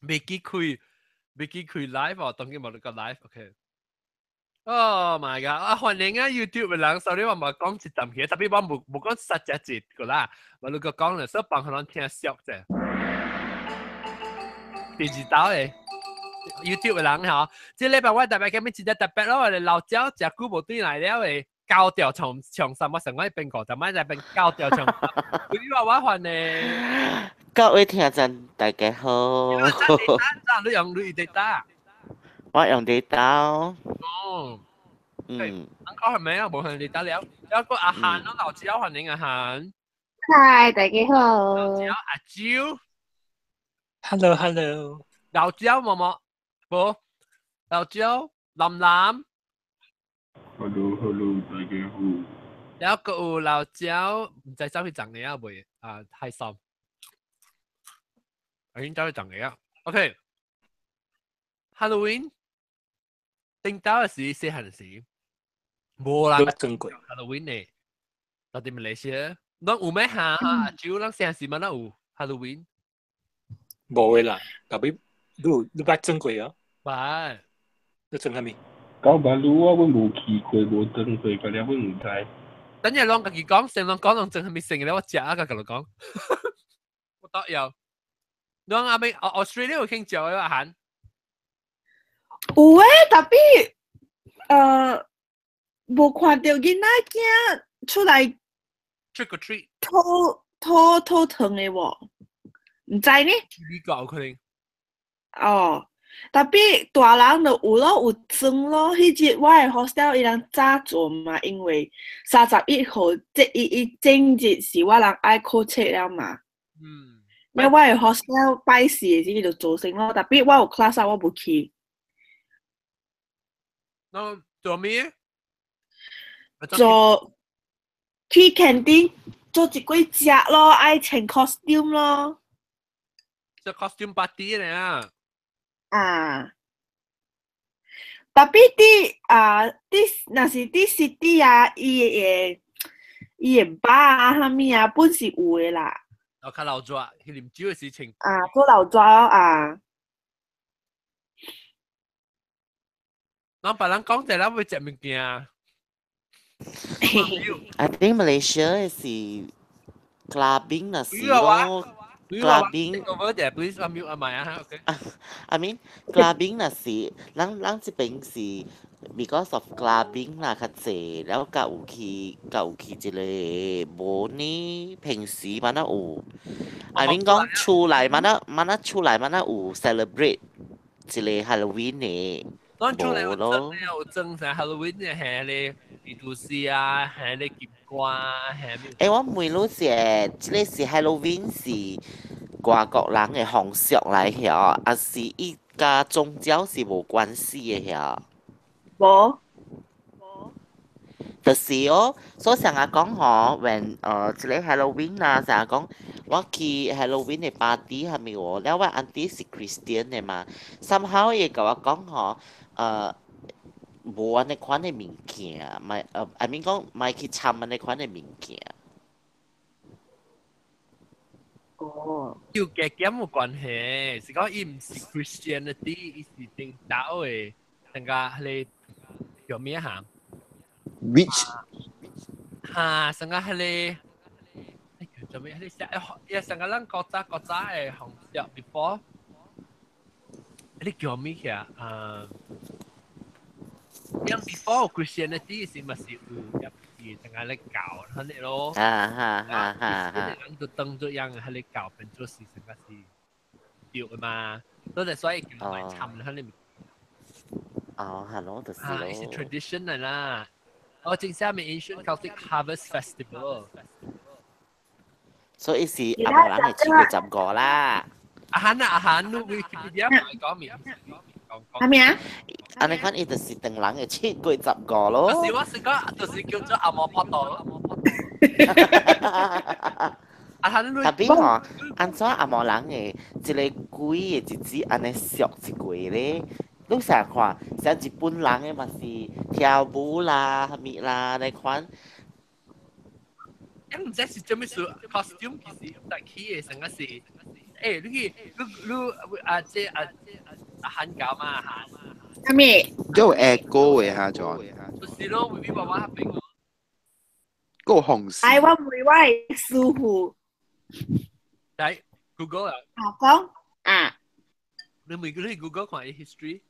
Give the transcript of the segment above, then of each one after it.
未記開，未記開 live 哦，當然冇得個 live，OK。Oh my god！啊，歡迎啊 YouTube 嘅人，sorry 我冇講一陣嘢，特別我冇講實隻字個啦，我如果講了，所以幫可能聽熟啫。第二道嘅 YouTube 嘅人吼，這禮拜我特別今日真正特別咯，我哋老椒食久無對來了嘅高調長長衫，我上個邊個，就買在邊高調長衫。你話我還呢？各位聽眾大家好。你用你 data？我用 data。哦。嗯。講係咪啊？冇用 data 了。有個阿漢咯，老椒歡迎阿漢。嗨，大家好。老椒阿椒。 Hello Hello。老椒毛毛，無。老椒林林。 Hello Hello，大家好。有個有老椒，唔知走去贈你啊未？啊，太深。已經走去贈你啊。OK。Halloween，頂到時細漢時，無人珍貴。 Halloween 呢？到底馬來西亞，攏有咩下啊？只有咱細漢時嘛，咱有 Halloween。無的啦，特別你捌裝過啊？捌。你裝啥物？九八路我阮無去過，無裝過，個了阮毋知。等陣攏家己講，先攏講攏裝啥物成咧，我食啊，甲佮你講。我都有。攏阿妹，Australia 有興趣啊？韓？有誒，特別無看到囡仔囝出來 trick or treat，討討討糖的無？毋知呢？美國有可能。哦，特別大人就有咯，有裝咯。彼日我的 hostel 伊人早做嘛，因為31號這伊正日是我人愛考冊了嘛。了我的 hostel 拜四的時伊就做成咯，特別我有 class 啊，我無去。那做咩？做去 canteen 做一過食咯，愛穿 costume 咯。做 costume party 咧啊！啊，特別佇啊，佇若是佇 city 啊，伊的 bar 啊，啥物啊，本是有的啦。哦，較老熱，去啉酒的事情。啊，做老熱啊。咱別人講者，咱會食物件。 I think Malaysia 是 clubbing 那是咯。clubbing over there please unmute 阿咪啊，OK。 I mean clubbing 那是，咱這邊是 because of clubbing 啦較濟，了較有去這個無呢，平時嘛那有，I mean 講出來嘛那嘛那出來嘛那有 celebrate 這個 Halloween 呢。咱出來有裝有裝啥 Halloween 嘅係咧，地圖師啊，係咧金瓜，係咩？欸，我問你是，這個是 Halloween 是外國人的風俗來曉，還是伊佮宗教是無關係的曉？無。就是哦，所以成日講吼，when 這個 Halloween 啊，成日講我去 Halloween 的 party 係咪喎？了我 auntie 是 Christian 的嘛，somehow 伊共我講吼，無按呢款的物件，莫I mean 講莫去參按呢款的物件。哦，有加減有關係，是講伊毋是 Christianity，伊是頂道的，那個彼個叫咩哈？Witch。哈，上個彼個，叫做咩？彼個伊上個咱國家國家的紅色 before，彼個叫咩啊？啊，因 before Christianity 是咪是有一是成個咧教，彼個咯。啊哈哈哈哈！人就當做樣，彼個教變做是成個是對的嘛，所以叫來參彼個。哦，係咯，就是咯。啊，是 tradition 嚟啦。哦，正式係 Ancient Celtic Harvest Festival。所以是阿無人係7月15啦。阿漢啊，阿漢，你 Wikipedia 講咩？係咩啊？按呢款伊就是唐人嘅7月15咯。就是我是講，就是叫做阿摩破道。阿漢，特別吼，按怎阿摩人嘅一個鬼嘅日子按呢俗一過咧？你成日看，像日本人嘅嘛是跳舞啦、啥物啦，那款。因毋知是做咩事，costume 其實特起嘅成個是欸，你去你你啊，這啊啊韓教嘛韓。啥物？有 echo 嘅哈，John。就是咯，未必爸爸邊個。個紅線。哎，我問我的師傅。來 Google 啊。啊講啊。你每個你 Google 看 history。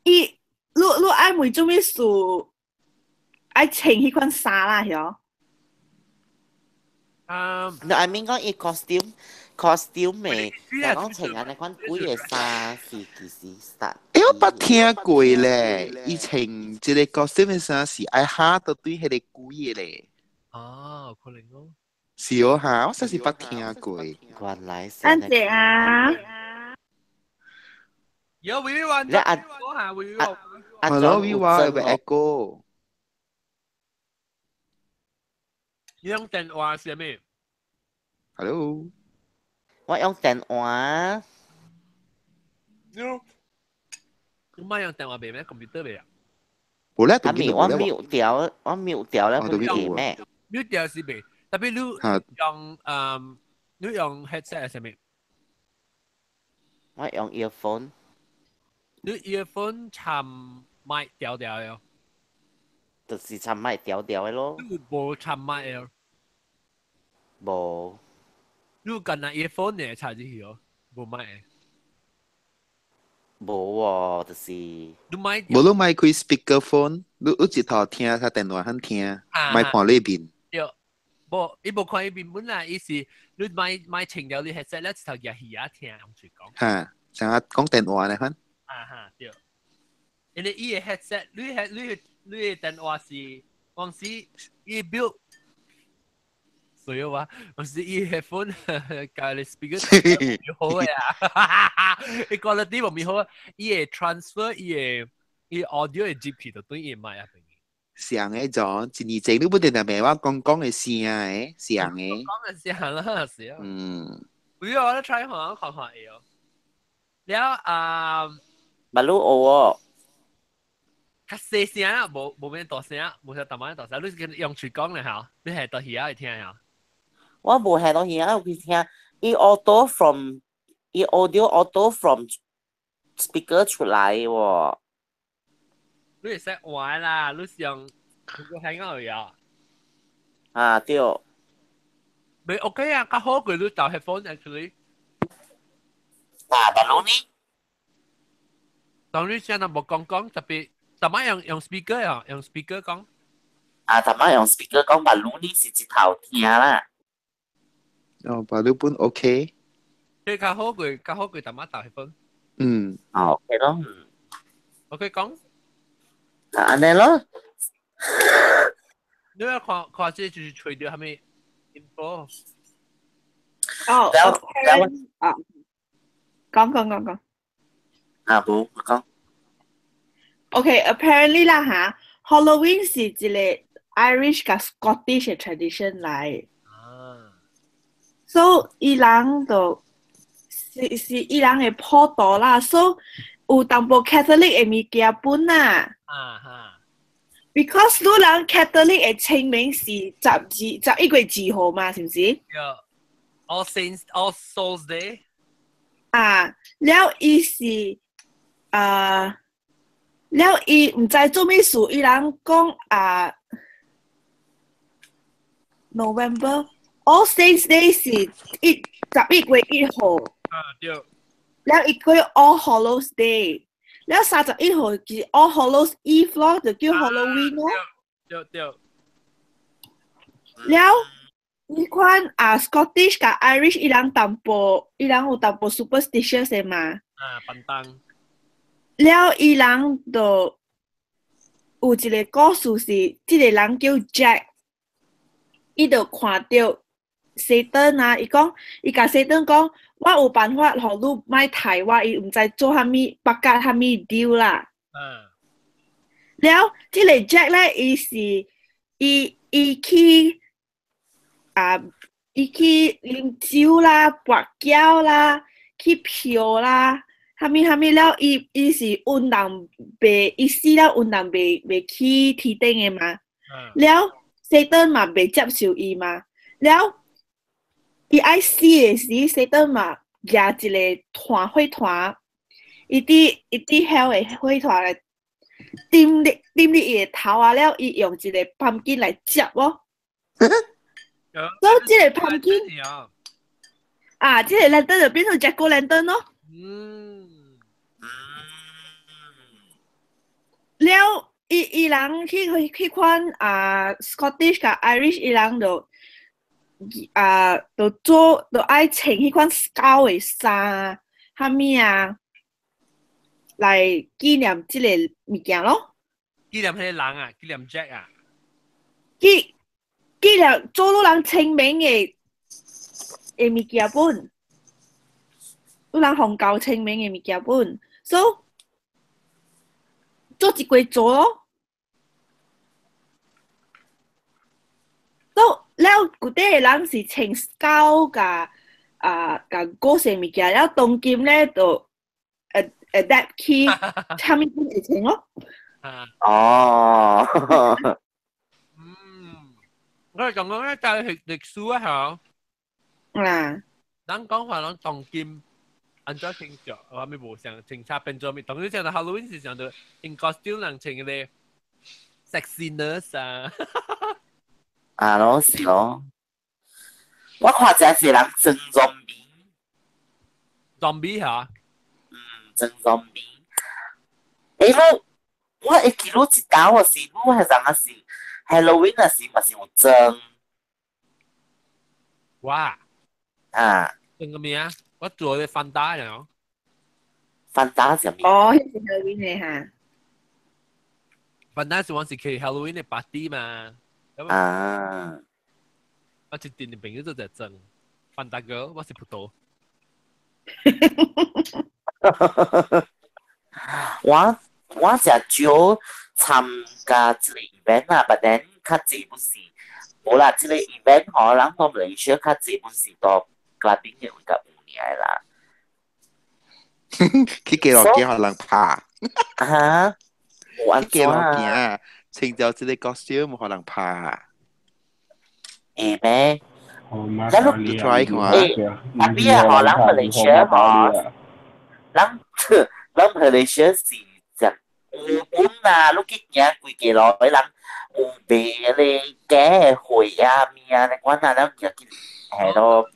伊，你你愛問做咩事？愛穿彼款衫啦，曉？嗯， No, I mean 講伊 costume 嘅，但講穿按呢款鬼嘅衫是幾時 start？欸，我捌聽過咧，以前這個 costume 嘅衫是愛下到對彼個鬼嘅咧。哦，可能哦。是哦哈，我真是捌聽過。原來是。按這啊。有會玩，你阿我下會玩。阿係咯，會話有 echo。你用電話是咩？Hello，我用電話。你你媽用電話袂咩？computer 袂啊？無咧，阿咪我 mute 掉，我 mute 掉了，會記咩？mute 掉是袂，特別你用你用 headset 係咩？我用 earphone。你 earphone 插麥掉掉喲？就是插麥掉掉的咯。你無插麥喲？無。你干那 earphone 呢插入去哦，無麥。無喎，就是。你麥。無你麥開 speakerphone，你你一頭聽，他電話肯聽，麥看裏邊。對，無，伊無看伊面本啦，伊是你麥麥穿掉你 headset 咧，一頭入耳仔聽，用嘴講。哈，像啊講電話呢款。啊哈，對。因為伊个 headset，你 head 你你个電話是往時伊表。所以話，我是伊 headphone 佮你 speaker 好嘅啊，伊 quality 無咪好，伊會 transfer 伊個伊 audio 會入去就對伊麥啊。上嘅種，一年前你不定定袂我講講嘅聲嘅，上嘅。講嘅聲啦，是啊。嗯。不要我 try 看看看會哦。了啊，馬路學哦。較細聲啦，無無免大聲，無啥大聲大聲，你是用喙講咧嚇，你係到耳仔會聽啊。我無係到耳仔會聽，伊 auto from 伊 audio auto from speaker 出來喎。你會使玩啦，你是用個聽而已啊。啊對。未 OK 啊，較好過你戴 headphone actually。啊，但係呢？當你現在無講講，特別。逐擺用用 speaker 啊，用 speaker 講。啊，逐擺用 speaker 講，但你是一頭聽啦。哦，把你本 OK。佢較好過較好過逐擺戴 headphone。嗯。哦，OK 咯。 OK 講。啊，按呢咯。你要看看這就是揣著啥物 info。哦。啊。講講講講。啊，無講。 OK，apparently 啦嚇，Halloween 是一個 Irish 佮 Scottish 的 tradition 來。啊。 So 伊人就是是伊人的普渡啦，so 有淡薄 Catholic 的物件本啦。啊哈。 Because 你人 Catholic 的清明是12、11月2號嘛，是毋是？對。All Saints All Souls Day。啊，了伊是啊。了伊毋知做咩事，伊人講啊，November All Saints Day 是一11月1號。啊對。了伊叫 All Hallows Day，了31號是 All Hallows Eve 咯，就叫 Halloween 咯。對對。了，呢款啊 Scottish 佮 Irish 伊人淡薄，伊人有淡薄 superstitious 的嘛。啊，笨蛋。了，伊人就有一個故事是，這個人叫 Jack，伊就看著 Satan 啊，伊講，伊共 Satan 講，我有辦法予你莫刣我，伊毋知做啥物，北甲啥物 deal 啦。了，這個 Jack 咧，伊是伊伊去啊，伊去啉酒啦、跋筊啦、去嫖啦。啥物啥物了，伊伊是魂人袂，伊死了魂人袂袂去天頂的嘛。了，Satan 嘛袂接受伊嘛。了，伊愛死的時，Satan 嘛舉一個團火團，伊佇 hell 的火團來點你點你伊的頭啊了，伊用一個 pumpkin 來接哦。所以這個 pumpkin 啊，這個 lantern 就變成 Jack O' Lantern 咯。了，伊人去看啊，Scottish 佮 Irish 伊人就啊，就做就愛穿彼款 skull 的衫，啥物啊，來紀念這個物件咯。紀念彼個人啊，紀念 Jack 啊。紀念做予人清明的物件本，予人紅搞清明的物件本，所以做一過做咯。都了，古底的人是穿 skull 佮啊佮古色物件，了當今咧就 adapt 去啥物款會穿咯。哦。我哋講講咧，就係歷史啊，嚇。啊。咱講話攏當今按怎穿著，我咪無想穿差變做咪，當時想到 Halloween 是想到 in costume 人穿個 sexy nurse 啊。啊，咯是咯。我看這是人裝 zombie。 zombie 嚇？嗯，裝 zombie。欸，我會記錄一道我是，我係啥是 Halloween 啊是嘛是有裝。哇！啊！裝個咩啊？我做嘅翻打呀。翻打是咩？哦，彼是 Halloween 的哈。翻打是我是去 Halloween 的 party 嘛。啊！我一陣的朋友做在裝翻打哥，我是葡萄。我誠少參加這個 event 啦，but then 較濟本是無啦，這個 event 吼，人講馬來西亞較濟本是到 clubbing 的位較有爾啦。去街路行予人拍。哈？有按怎啊？街路行，穿著這個 costume 予人拍。會咩？咱你 try 看。欸，特別啊，吼，人馬來西亞吼，人馬來西亞是食有本啊，你去行規街路的人有賣咧假的貨啊、物啊，你管啊，了行去係咯，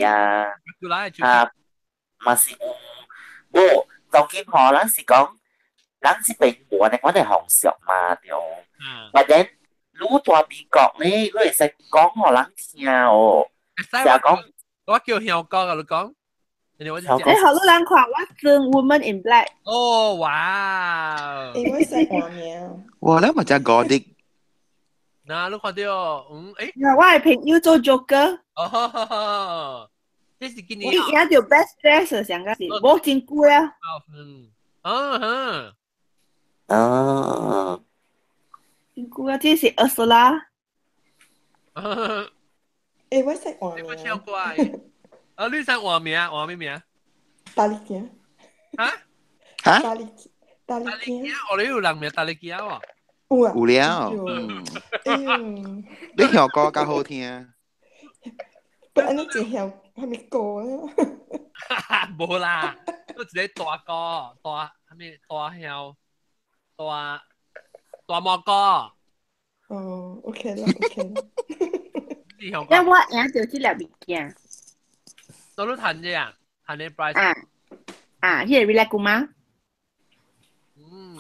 啊，啊，嘛是有，無，當今吼，咱是講，咱這邊無按呢款的風俗嘛，對。But then，你蹛美國咧，你會使講予人聽哦。成日講，我叫香港啊，你講。你好，你人看我裝 Woman in Black。哦，哇！欸，我識換名。哇，你嘛真 gothic。嗱，你看到，嗯，欸。我的朋友做 Joker。哦，這是今年。伊贏著 Best Dress 上個是，無真久啊。嗯，啊哈。啊。真久啊，這是 Ursula。欸，我識換名。你唱歌啊？啊，你識換名？換咩名？大力鏡。哈？哈？大力大力鏡。我哋有人名大力鏡喎。有啊。有了。哎喲。你曉歌較好聽。不，按呢真曉啥物歌啊？無啦，都一個大哥，大啥物大曉，大大魔哥。哦，OK 啦，OK 啦。因為我贏著這粒物件。都你趁這啊？趁這 price。啊啊，彼個 Rilakkuma。嗯，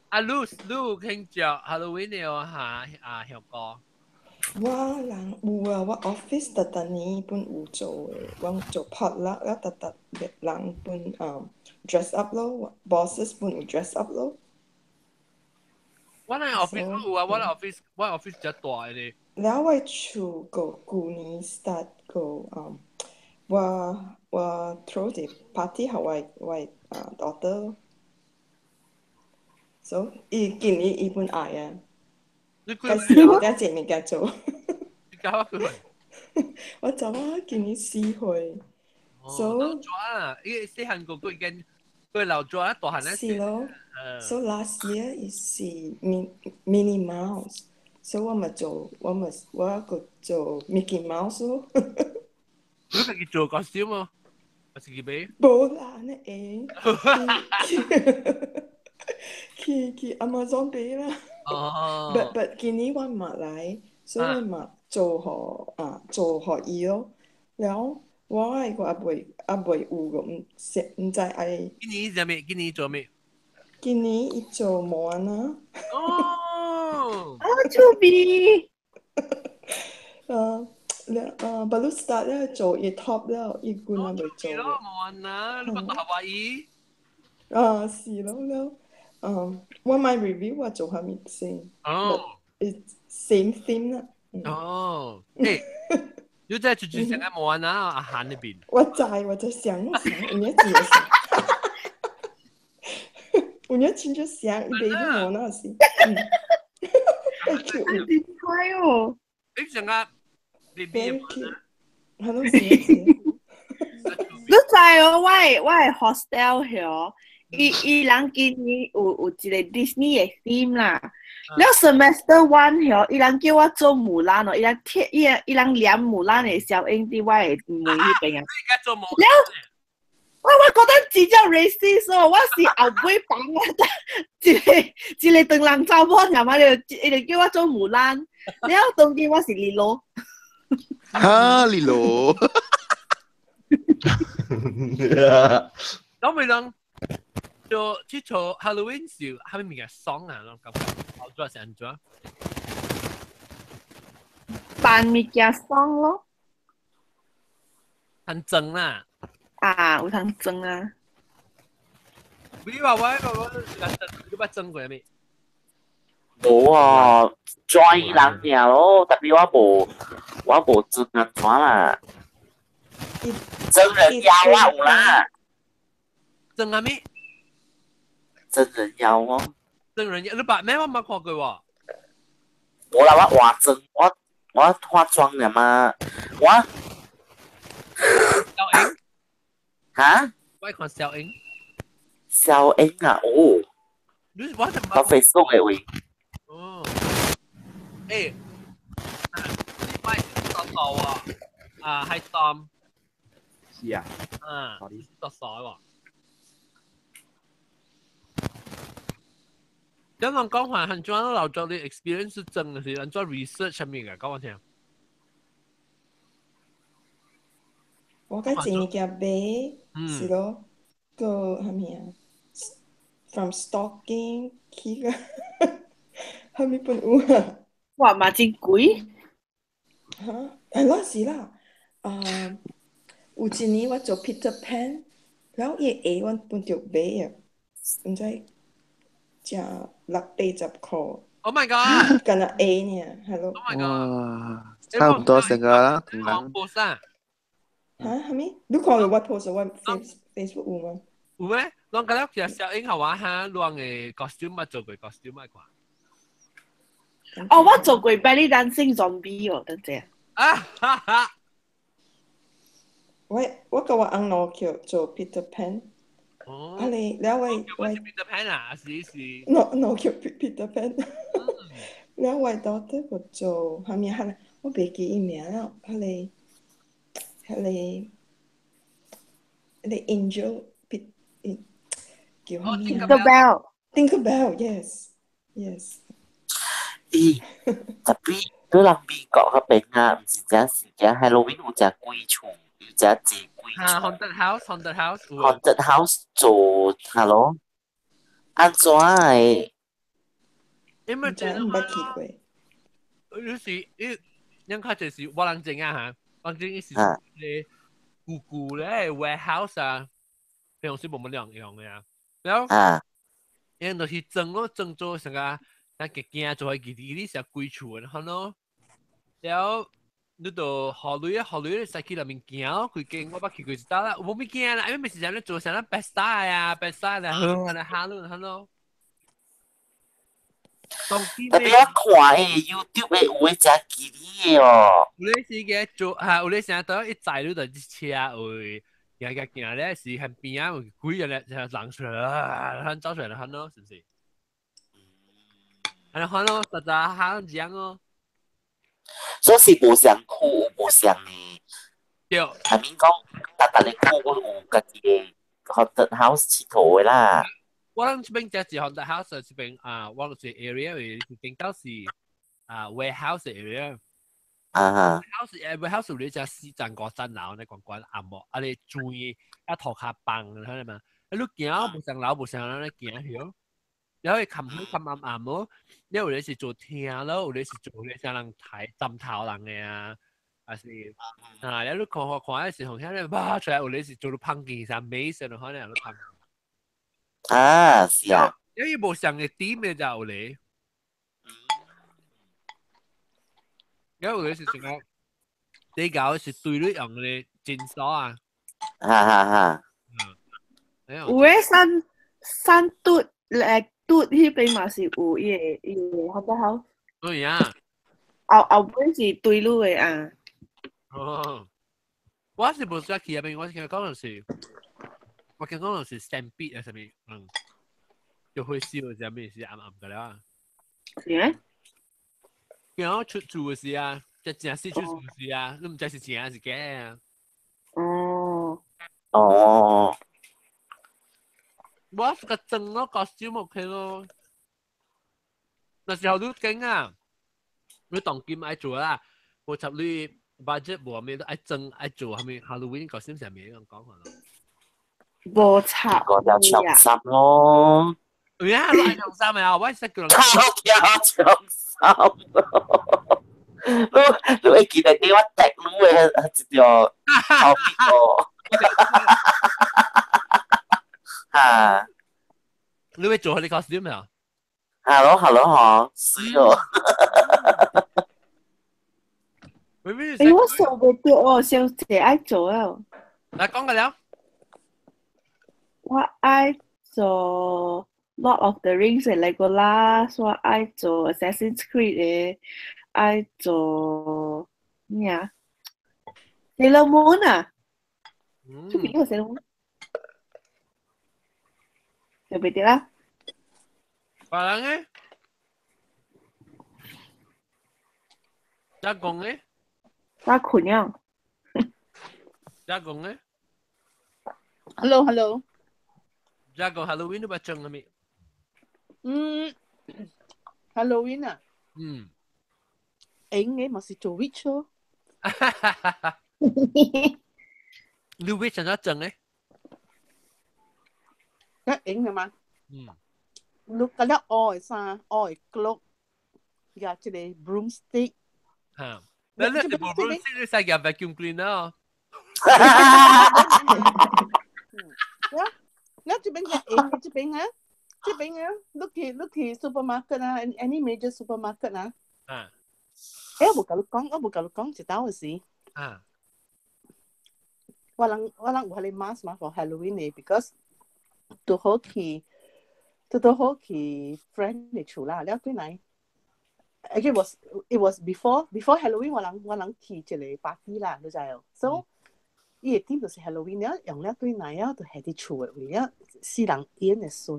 啊，你你興著 Halloween 的哈啊效果？我人有啊，我 office 逐逐年本有做的，我做 potluck 了，逐逐人本dress up 咯，bosses 本有 dress up 咯。我那 office 有啊，我那 office 我 office 較大的。了我厝個舊年 start 個我 throw 一 party 予我啊 daughter。So 伊今年伊本愛啊。開始我才一物件做。你教我幾歲？我查某今年4歲。所以老啊，伊細漢個已經佢老咗啊，大漢咧。是咯。So last year 伊是 Minnie Mouse，所以我咪做，我咪我個做 Mickey Mouse 咯。你家己做 costume 哦，還是去買？無啦，你會去 Amazon 買啦。哦。 But 今年我媽來，所以我媽做予啊做予伊咯。了我愛我猶未有個毋識毋知愛。今年啥物？今年做咩？今年伊做莫安娜。哦。啊，趣味。了，but 你 start 了做伊 top 了，伊久猶未做。咯，莫安娜，你捌到夏威夷？啊，是咯了。我買 review 我做啥物先？哦。 It's same theme 啦。哦。誒，你真係住住成個莫安娜阿韓那邊？我知，我在想，我想，有影真想。有影真正想，伊袂去莫那是。嗯。真快哦！你成個 baby Very cute。係咯，是是。你知哦，我的 hostel 遐，伊人今年有一個 Disney 的 theme 啦。了 semester one 遐，伊人叫我做木蘭哦，伊人貼伊人黏木蘭的小影佇我的門彼邊啊。了，我覺得真正 racist 哦，我是後尾房啊，一個唐人查某，阿媽就伊就叫我做木蘭，了當今我是李羅。哈，李羅。咁咪人就去做 Halloween 時，係咪物件爽啊？攏感覺好做是按怎？扮物件爽咯。很真啦。啊，有通裝啊。你話我你捌裝過未？無啊，join 人爾咯，特別我無裝啊怎啦？真人妖啊有啦。裝啥物？真人妖哦。真人妖，你捌咩？我冇看過喎。無啦，我化妝，我化妝爾嘛，我。小英。哈？我看小英。小英啊，哦。你我就到 Facebook 的位。哦。欸，你擺傻傻喎，啊，係 Tom。是啊。啊，傻傻喎。有人講話很專老早啲 experience 是真的，是人做 research 上面嘅，講我聽。我較濟物件買，是咯，個啥物啊？From stocking 去個，啥物本有啊？哇，嘛真貴。哈，係咯，是啦。啊，有一年我做 Peter Pan，然後伊鞋我本著買啊，毋知食六八十箍。 Oh my god！敢若鞋爾，係咯。 Oh my god！差唔多成個啦，同人。post 啊？嚇？啥物？你看到我 post 我 Facebook 有嗎？有咩？攏覺得其實小英係話哈，攏嘅 costume 嘛做過 costume 嘛看。哦，我做過 belly dancing zombie 哦，等陣。啊哈哈！我佮我翁老叫做 Peter Pan。哦。啊你，了我 Peter Pan 啊，是是。 No 叫 Peter Pan。了我 daughter 個做啥物啊？我袂記伊名了，彼個 Angel 叫啥物啊？Tinker Bell。 Tinker Bell，yes yes。咦，特別對人美國嗰邊啊，毋是正時間 Halloween 有誠鬼厝，有誠濟鬼厝。啊，Haunted House，Haunted House。 Haunted House 做 hello，按怎的？因為這毋捌去過。有時伊，咱較濟是我人知影哈，我人知伊是咧舊舊咧 warehouse 啊，平常時無乜兩樣的啊。然後，𪜶就是裝咯，裝做啥個？咱個驚做去記你是鬼厝的，好咯。然後你就河鐳啊，河鐳使去內面行咯，規間我捌去過一道啦，無物驚啦，因為是啥咧做啥咧白沙呀，白沙啦，好啦，哈咯，好咯。特別我看的 YouTube 的有的誠奇的哦。有咧是個做啊，有咧成日都一載你就車位，行行行咧是喺邊啊，有鬼人咧，就人出來啊，走出來了，咯，是不是？安尼咯，實在好講哦。所以是無相苦，無相的對。係咪講，但但你講我有家己嘅 haunted house 佚佗的啦。我諗這邊這是 haunted house，這邊啊，我是 area 是頂到是啊 warehouse area。啊。 house 誒 warehouse 有你只四層五層樓，你關關暗無，啊你轉啊塗跤放，睇嘛？啊你行無層樓無層樓，你行曉，然後會冚好冚暗暗咯。你有咧是做廳咯，有咧是做咧啥人睇枕頭人嘅啊，還是啊？你看看看，時候遐咧哇出來，有咧是做到芳件衫美色咯，可能有芳。啊，是啊。因為無上嘅點嘅就有咧。因為有咧是成個比較是對你用嘅診所啊。哈哈哈。嗯。有誒山山嘟來嘟彼邊嘛是有伊個伊個好不好？對啊。後後尾是對路的啊。哦。我是無說去那邊，我是聽講就是，我聽講就是 Stampede 啊，啥物，嗯，就會燒啥物是暗暗個了。是咩？然後出厝的時啊，即正死出厝時啊，你毋知是真還是假啊。哦。哦。我是個真咯，個小木去咯。那時候你驚啊，你當今愛做啦，無插你 budget 無咩都愛裝愛做，係咪 Halloween 個先上面咁講咯。無插。個條長衫咯。有啊，你愛長衫啊，我識叫人。條長衫咯。你你會記得給我踢你的一條後面哦。哈！你會做佢哋 costume 啊？係咯係咯嗬，水哦。欸，我想袂著哦，小姐愛做啊。來講個了。我愛做 Lord of the Rings 的 Legolas，我愛做 Assassin's Creed 的，愛做咩啊？Sailor Moon 啊？出邊個 Sailor Moon？就袂著啦。別人咧？加工咧？我困了。加工咧？Hello hello。加工 Halloween 都捌裝了未？嗯，Halloween 啊。嗯。應該嘛是做 witch 咯。你 witch 怎樣裝咧？一影係嘛？嗯。你嗰粒愛衫愛 cloak，呀，這個 broomstick。嚇！你你 broomstick 你使夾 vacuum cleaner。你這邊係影，這邊啊，這邊啊，你去你去 supermarket 啊，any major supermarket 啊。啊。欸，我無共你講，我無共你講一道的事。啊。我人我人有彼个 mask 嘛，for Halloween 的，because 拄好去，拄拄好去 friend 的厝啦，了轉來，actually it was before Halloween，我人我人去一个 party 啦，你知無？So 伊個 theme 就是 Halloween 了，用了轉來了，就係佇厝的位了，死人演的水。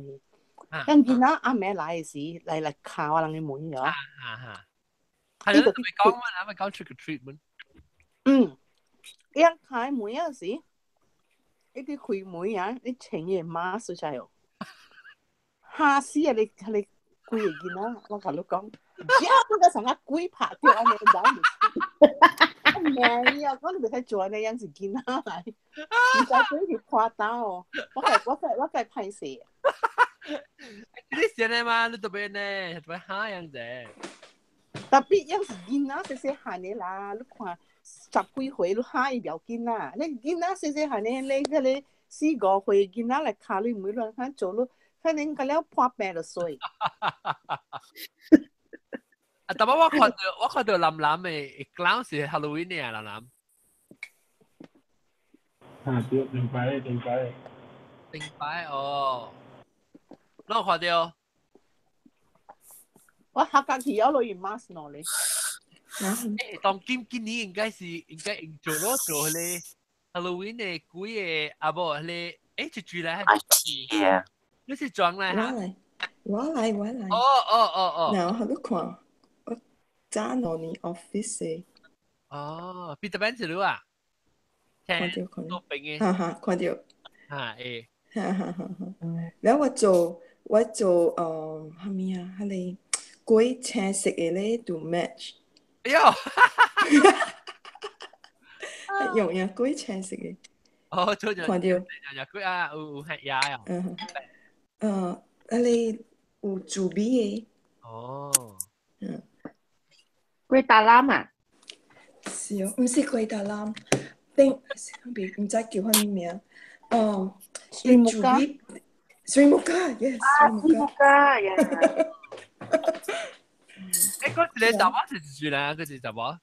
咱囡仔暗暝來的時，來來敲我人的門哦。啊哈。係你咪講嘛，你咪講 trick or treat 門。嗯，伊人開門啊時，伊去開門啊，你穿伊個 mask 出來哦。嚇死啊！你你幾個囡仔，我共你講，呀，個成個鬼拍著按呢，走入去。命啊！講你袂使做按呢樣是囡仔來，毋知鬼去誇張哦。我共我共我共歹勢。你是呢嘛？你特別呢，特別嚇樣子。特別樣是囡仔細細漢的啦，你看十幾歲你嚇伊袂要緊啦。你囡仔細細漢的，你彼个四五歲囡仔來敲你門，亂看做你，可能甲了破病就衰。啊！但我看到我看到藍藍的 clown 是 Halloween 的啊，藍藍。啊，對，明白明白。明白哦。我看到。我下個期有落去 mask 喏咧。欸，當今今年應該是應該用做咯做咧 Halloween 的幾個啊無咧，欸一住來。係啊。你是裝來我來，我來，我來。哦哦哦哦。然後你看，我早兩年 office 的。哦，Peter Pan 是你啊？看著看著，邊嘅，哈哈，看著，哈會，哈哈哈哈。了我做啥物啊？彼個粿青色的咧，to match。哎喲，用呀，粿青色的。哦，做就看著，用粿啊，有黑牙啊。嗯，彼個有煮味的。哦。嗯。粿達攬啊？是哦，毋是粿達攬，頂，毋知叫啥物名。哦，水木家。水木家，yes，啊，水木家呀。欸，嗰一個查某是一歲啦，嗰一個查某。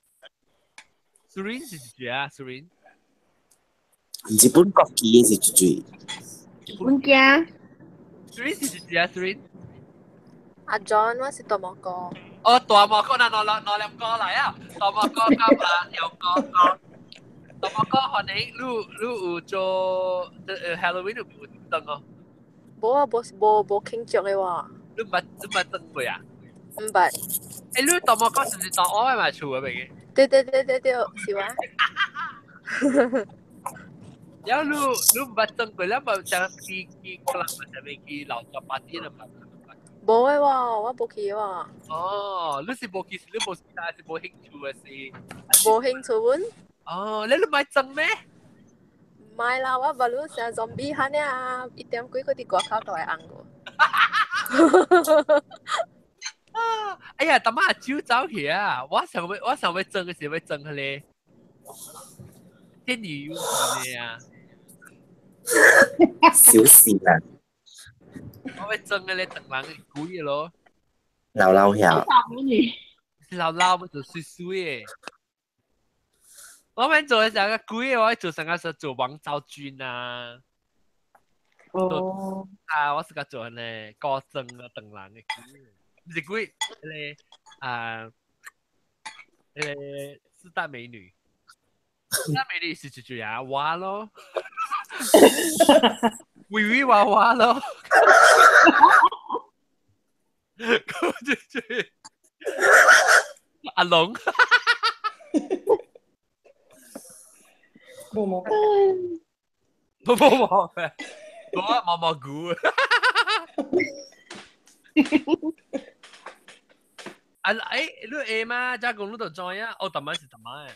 Surin 是一歲啊，Surin。日本國旗的是一歲。阮囝。 Surin 是一歲啊，Surin。阿 John 我是大毛哥。哦，大毛哥，嗱，兩兩兩個來啊！大毛哥加阿小哥，大毛哥可能你有做Halloween 有燈哦？無啊，無無無慶祝的喎。你捌燈過啊？毋捌。欸，你大毛哥是毋是當我嘛厝的邊個？對對對對對，是我。然後你毋捌燈過，你捌想去 club 啥物去鬧做 party 啦嘛？無的喎，我無去喎。哦，你是無去，是你無時間，還是無興趣的是？無興趣阮。哦，你買裝咩？買啦，我捌你成 zombie 哈爾，一點幾個佇外口都會紅過。哎呀，當媽酒走去啊！我想欲裝的是欲裝彼個電魚的啊。小事啦。我欲裝彼個唐人的鬼咯。老老曉。老老欲做水水的。我免做成個鬼，我做成個是做王昭君啊。哦。啊，我是個做呢高僧啊，唐人的鬼，毋是鬼，彼個啊，彼個四大美女，四大美女是一隻啊蛙咯，微微娃娃咯，嗰隻隻阿龍。無毛，無無毛，無啊毛毛菇。啊，欸，你會嗎？遮講你就 join 啊？哦，逐擺是逐擺。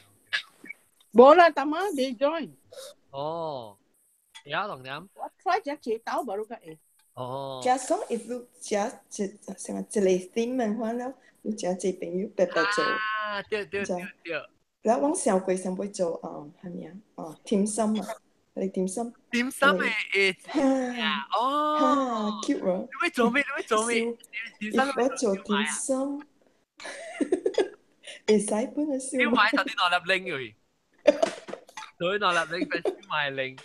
無啦，逐擺未 join。哦，會啊，當點？我 try 食一刀，無你較會。哦。食爽，if 你食一成一個 theme 款了，你食一個朋友白白做。啊，對對對對。แล้ว我上過上尾做啊，係咪啊？哦，點心啊，你點心？點心的會哦，哈 cute 啊！你欲做咩？你欲做咩？點心我做點心，會使本個燒燒賣頭啲兩粒零嘅，對兩粒零變燒賣零。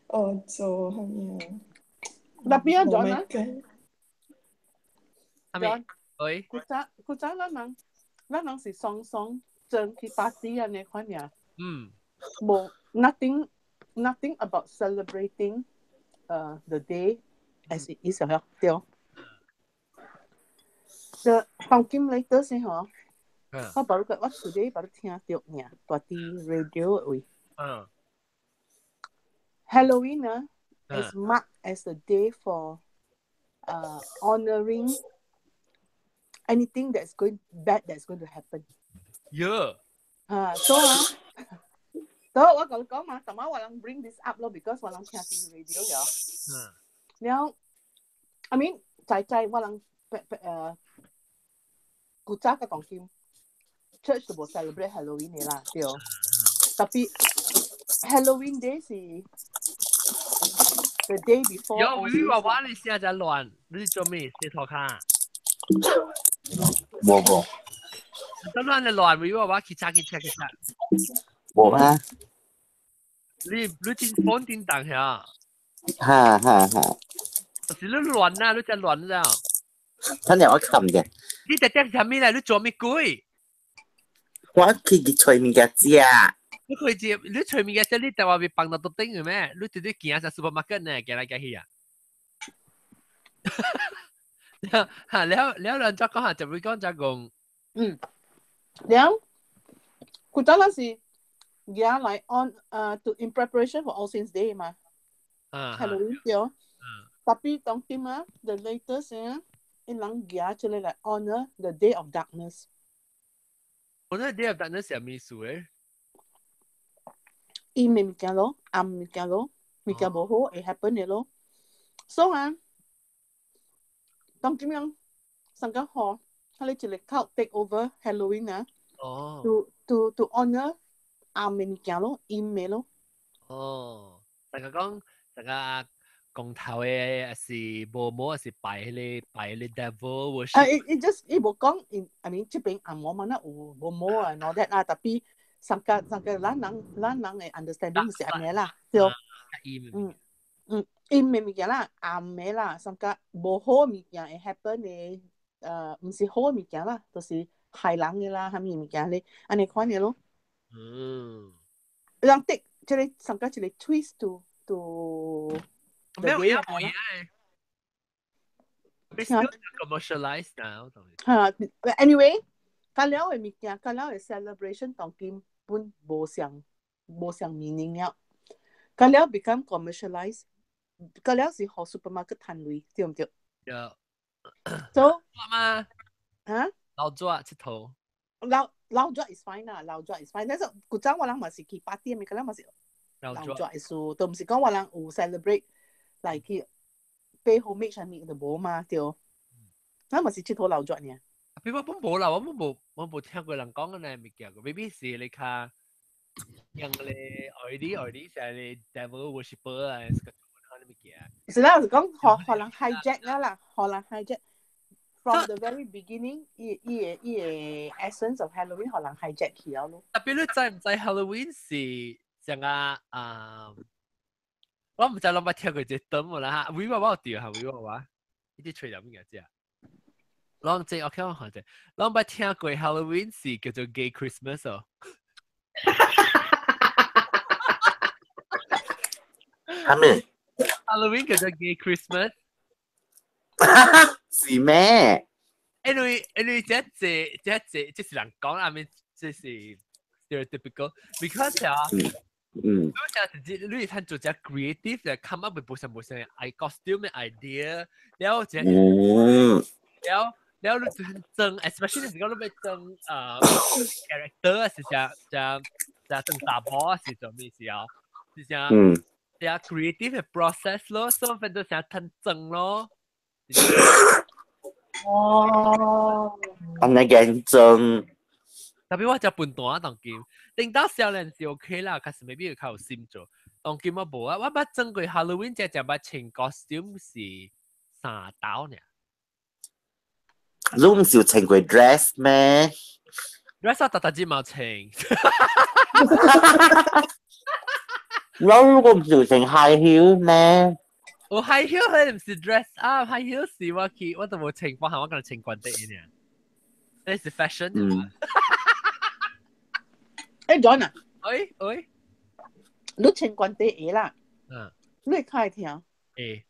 哦，做係咪啊？那邊啊，John 啊？係咪？喂，古早咱人。咱人是雙雙裝去 party 按呢款爾。嗯。無 nothing nothing about celebrating the day as it is 對。The 當今 later 先吼，我把你個我 today 把你聽著爾，大佇 radio 位。Halloween 啊，is marked as a day for honoring anything that's going bad that's going to happen. Yeah. 啊，所以啊，所以我共你講嘛，逐擺我人 bring this up 咯，because 我人聽佇 radio 了。了，I mean，在在我人古早甲當今 church 都無 celebrate Halloween 的啦，對。Tapi Halloween day 是 the day before。有，你話我你聲真亂，你做咩？洗頭卡？無無。得亂就亂，你話我去查去查去查。無啊。你真風叮當下。哈哈哈。是你亂啊！你真亂了。真係我冚嘅。你直接啥物來？你做咩鬼？我去揣物件食。你可以接，你揣物件食，你台灣會放到桌頂嘅咩？你直接行上 supermarket 呢，行來行去啊。哈，了了，人再講下，就會講再講。嗯，了，古早那是舉來 on to in preparation for All Saints Day 嘛，Halloween 對。Tapi 當今啊，the latest 啊，𪜶人舉這个來 honor the Day of Darkness。我那 Day of Darkness 係咩意思誒？陰的物件咯，暗物件咯，物件無好會 happen 的咯。所以啊，當今樣上個好，佢哋一個 cult take over Halloween 啊，to honor 暗的物件咯，陰的咯。哦，大家講，大家公頭的，還是無毛，還是拜彼個拜彼個 devil worship。啊，it just 伊無講，I mean 這邊暗毛嘛，那有無毛啊，and all that 啦，tapi 上個上個咱人咱人的 understanding 是按呢啦，對。嗯嗯，陰的物件啦，暗的啦，上個無好的物件會 happen 的，毋是好的物件啦，就是害人的啦，啥物物件咧，按呢款的咯。人 take 這个上個一個 twist to 沒有嘢冇嘢。It's still commercialized now。嚇，anyway，佮了的物件，佮了的 celebration 當今本無相無相 meaning 了，佮了 become commercialized，佮了是予 supermarket 趁鐳，對毋對？對。 So 嘛？嚇？老熱𨑨迌。老老熱 is fine 啦，老熱 is fine。但是古早我人嘛是去 party 物，佮了嘛是老熱的事，都毋是講我人有 celebrate 來去 pay homage 啥物都無嘛，對。咱嘛是𨑨迌老熱爾。比我本無啦，我本無我無聽過人講嘅呢物件，maybe 是你較用咧 already already 是咧 devil worshipper 啊，是個做物件。是啦，是講予予人 hijack 了啦，予人 hijack from the very beginning，伊伊个伊个 essence of Halloween 予人 hijack 去了咯。 Tapi 你知毋知 Halloween 是像啊啊？我毋知攏捌聽過這個 term 啦哈，威我我有對哈，威我我，呢啲吹入物件只。攏這 OK 我看者，攏捌聽過 Halloween 是叫做 Gay Christmas 哦。係咪？Halloween 叫做 Gay Christmas。是咩？因為因為這這這這這是人講啊，咪這是 stereotypical，because 啊，你想自己你睇做隻 creative 就 come up with 無啥無啥 i costume idea，然後這，然後然後你就很裝，especially 是講你欲裝character 是只只只裝查某是做咩事啊？是只只 creative 的 process 咯，所以變做成趁裝咯。哦，按呢嚴重。 Tapi 我食笨蛋當今，頂到少年是 OK 啦，可是 maybe 較有心做。當今我無啊，我捌裝過 Halloween 只只捌穿 costume 是三刀爾。你毋是有穿過 dress 咩？dress 我逐逐日嘛穿。我如果毋是有穿 high heel 咩？我 high heel 佢毋是 dress up，high heel 是我去，我都無穿，我下我可能穿慣啲爾。呢是 fashion。誒 John 啊，喂喂，你穿慣啲鞋啦，你會較會聽？會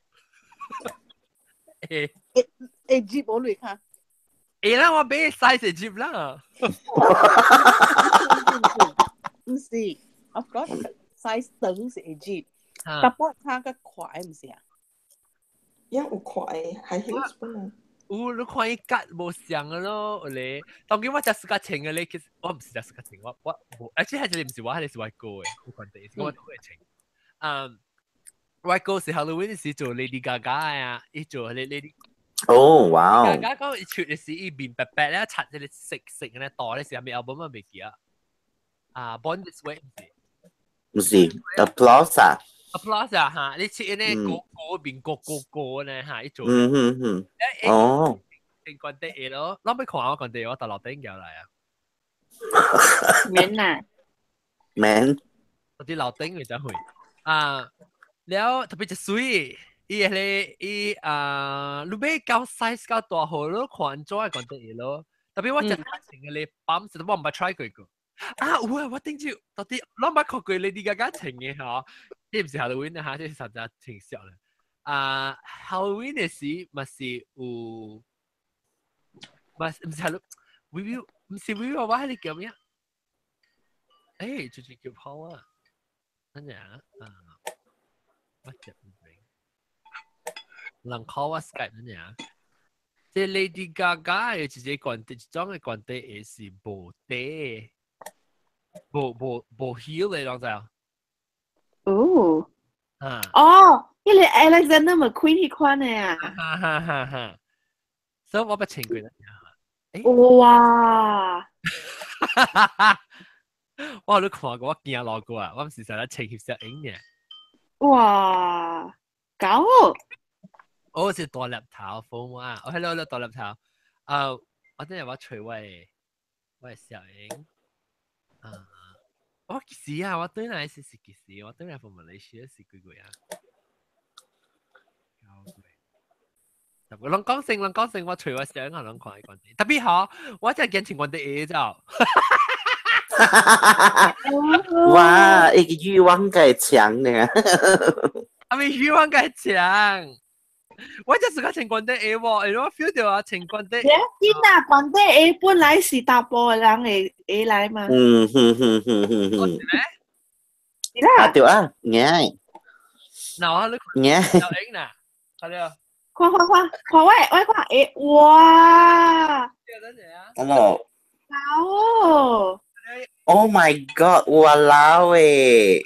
會會接無你較？會啦，我買 size 會接啦。毋是，of course size 長是會接，但係較較快毋是啊？也有快，high heels 本啊。有你看伊格無像个咯，有咧。當今我食自家穿个咧，其實我毋是食自家穿，我我無，而且係這個毋是我，係是我哥的，有關係，是我都會穿。嗯，我哥是 Halloween 時做 Lady Gaga 啊，伊做 Lady。哦，哇哦！ Gaga 講伊出的時，伊面白白咧，擦這個色色咧，大咧是啥物 album 啊？未記啊。啊，Born This Way 毋是？毋是，Applause 啊。 Applause 啊嚇！你切呢個個面個個個呢嚇，伊做。嗯嗯嗯。哦。聽慣啲嘢咯，諗起看我慣啲，我大樓頂入嚟啊。免啊。免。嗰啲樓頂佢就會啊，了特別就水，伊係伊啊，你買夠 size 夠大號咯，看怎慣啲嘢咯。特別我隻穿嘅咧，泵實我毋捌 try 過個。啊有啊，我頂住到底攏捌看過 Lady Gaga 穿嘅嗬，這毋是 Halloween 啊，這是實在穿小啦。啊，Halloween 的時嘛是有，嘛毋是 Halloween，毋是 V 我迄個叫咩？欸，最近叫跑啊，等陣啊，啊，我接唔明，人 call 我 Skype 等陣啊。這 Lady Gaga 嘅一個關係，一種嘅關係是無底，無無無 heel 嘅，攏知啊？哦。啊。哦，彼個 Alexander McQueen 彼款的啊。哈哈哈哈！所以我捌穿過啦。哇！我有看過，我驚落過啊！我毋是成日穿翕相影嘅。哇！搞！我是大粒頭風啊！我喺度大粒頭。啊！我等陣我隨我小影。啊！我幾時啊？我對來是幾時？我對來從馬來西亞是幾個啊？攏講聲，攏講聲，我隨我小影啊，攏看伊關係。特別好，我真係驚穿關係咋。哇！伊個慾望蓋強呢。阿咪慾望蓋強。我就是個穿關底鞋喎，欸，我 feel 到啊，穿關底。別緊啊，關底鞋本來是查埔的人會會來嘛。嗯哼哼哼哼哼。是啦。啊對啊，啱。嗱我你啱。小英嗱，睇到。看看看，看我我看鞋，哇！ Hello。好哦。 Oh my god！哇老喂。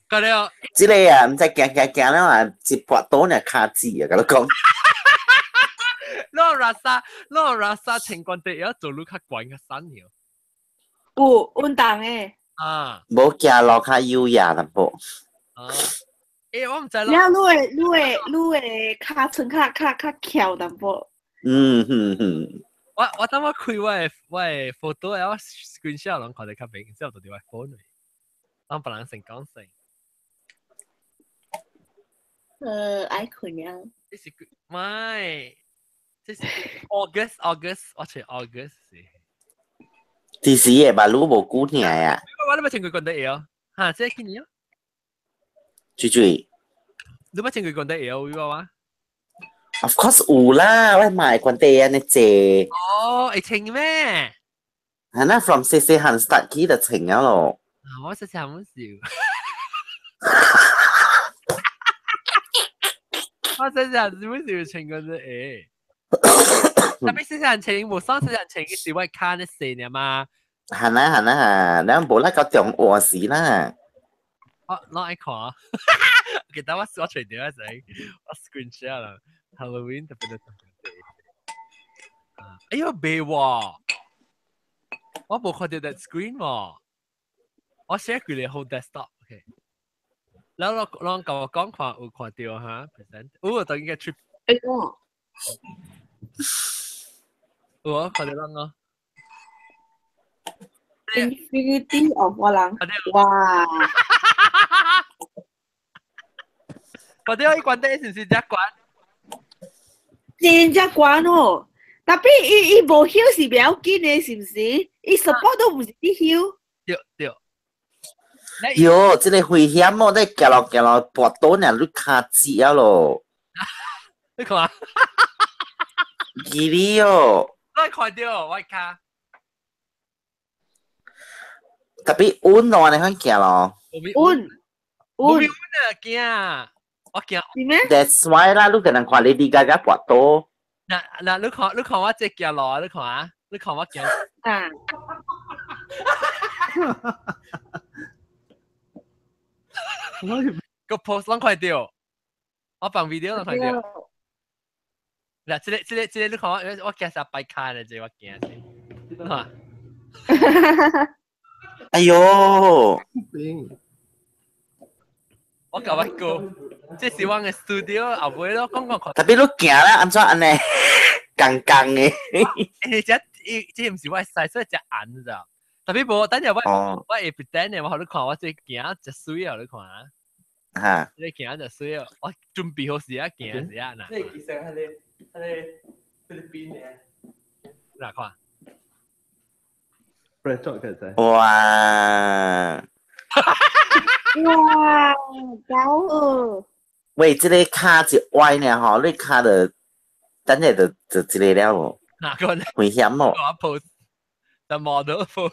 個了。這個啊，毋知行行行了啊，一跋倒爾跤趾啊，共你講。攞 rasa，攞 rasa 情關地要走路較懸較瘦了。有運動的。啊。無行路較優雅淡薄。啊。欸，我毋知咯。了，你會跤穿較較較翹淡薄。嗯哼哼。我等我開我的 photo，我 screenshot 攏看得較明，之後就佇我 phone 裏。當別人先講先。愛睏了。這是唔係，這是 August，我揣 August 是。這時的嘛，你無久聽啊。我都捌穿過關底鞋哦，哈，這幾年哦。水水。你捌穿過關底鞋有無啊？ Of course 有啦，我嘛會關底按呢濟。哦，會穿咩？係啦，from 細細漢 start 起就穿了咯。啊，我細細漢冇笑。我細細漢是冇笑穿關底鞋。特別細細漢穿，無上細細漢穿，是我跤呢細爾嘛。係啦係啦係，咱無啦到中學時啦。我攏愛看，記得我我揣著啊，我 screen share 啦。Halloween 特別特別。哎喲，袂喎，我無看到 that screen 喎，我 share 佢哋 whole desktop，OK。然後我甲我講看有看到哈，present，有等於個 trip。哎喲，有啊，看到人哦。 Infinity of 我人，哇！看到伊關底是毋是遮懸？真正懸哦！特別伊伊無休是袂要緊的，是毋是？伊 support 都毋是去休。對對。喲，這個危險哦！你行路行路跋倒爾，你跤趾啊咯。你看。記你哦。我看到我跤。特別穩咯，你看行咯。穩。穩。穩啊，驚！我驚。是咩？That's why 啦，你個人看 Lady Gaga 跋倒。嗱嗱，你看我這行路，你看啊，你看我行。啊。個 post 攏看到，我放 video 攏看到。嗱，這個你看我我驚啥擺跤呢？這個我驚死。你看。哎喲！我甲我哥，這是我的 studio 後尾咯，講講看。特別你行啦，按怎按呢？剛剛的。欸，這這毋是我的 size，所以這暗咋。特別無，等下我我會 pretend 的，我予你看，我這行真媠啊，你看啊。哈。這行真媠啊，我準備好時啊行時啊嗱。這其實係個菲律賓的。哪看？哇！哇，搞哦！喂，這個跤一歪呢吼，你跤就等下就就這個了哦。哪個呢？危險哦！我 pose，the model pose。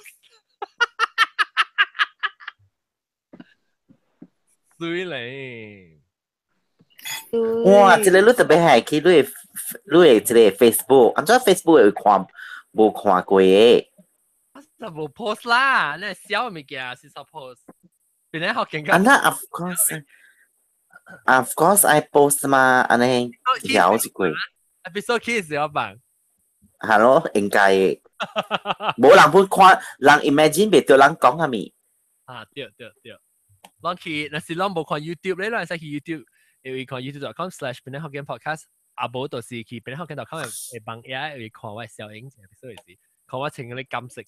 水咧。哇！這個你特別係去你的這個 Facebook，按怎 Facebook 會看無看過的？就無 post 啦，你係小物件是 suppose。邊咧學勁啊那 of course，of course I post 嘛，按呢曉一過。 Episode 幾時我辦？係咯，應該的。無人會看，人 imagine 袂著人講啥物。啊，對對對。攏去，若是攏無看 YouTube 咧，攏會使去 YouTube，會看 youtube.com/PenangHokkienPodcast，啊無就是去 penanghokkien.com 的網頁會看我的小影，所以是看我穿嗰啲金色。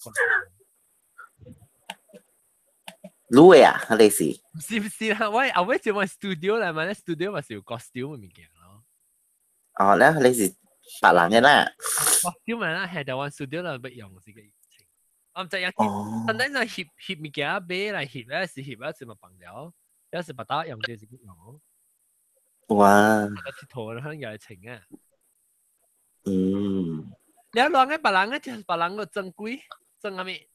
你的啊，你是？是唔是啦？我後尾做我 studio 嚟嘛，咧 studio 咪是有 costume 嘅物件咯。哦，咧你是別人嘅啦。 costume 咪啦，係台灣 studio 啦，要用是個我唔知有，但係就翕翕物件買來翕咧，是翕咧是咪放了，有時把打用就是用。哇！個鐵頭可能又係情啊。嗯。你一兩個別人嘅，就是別人個正規正阿咩？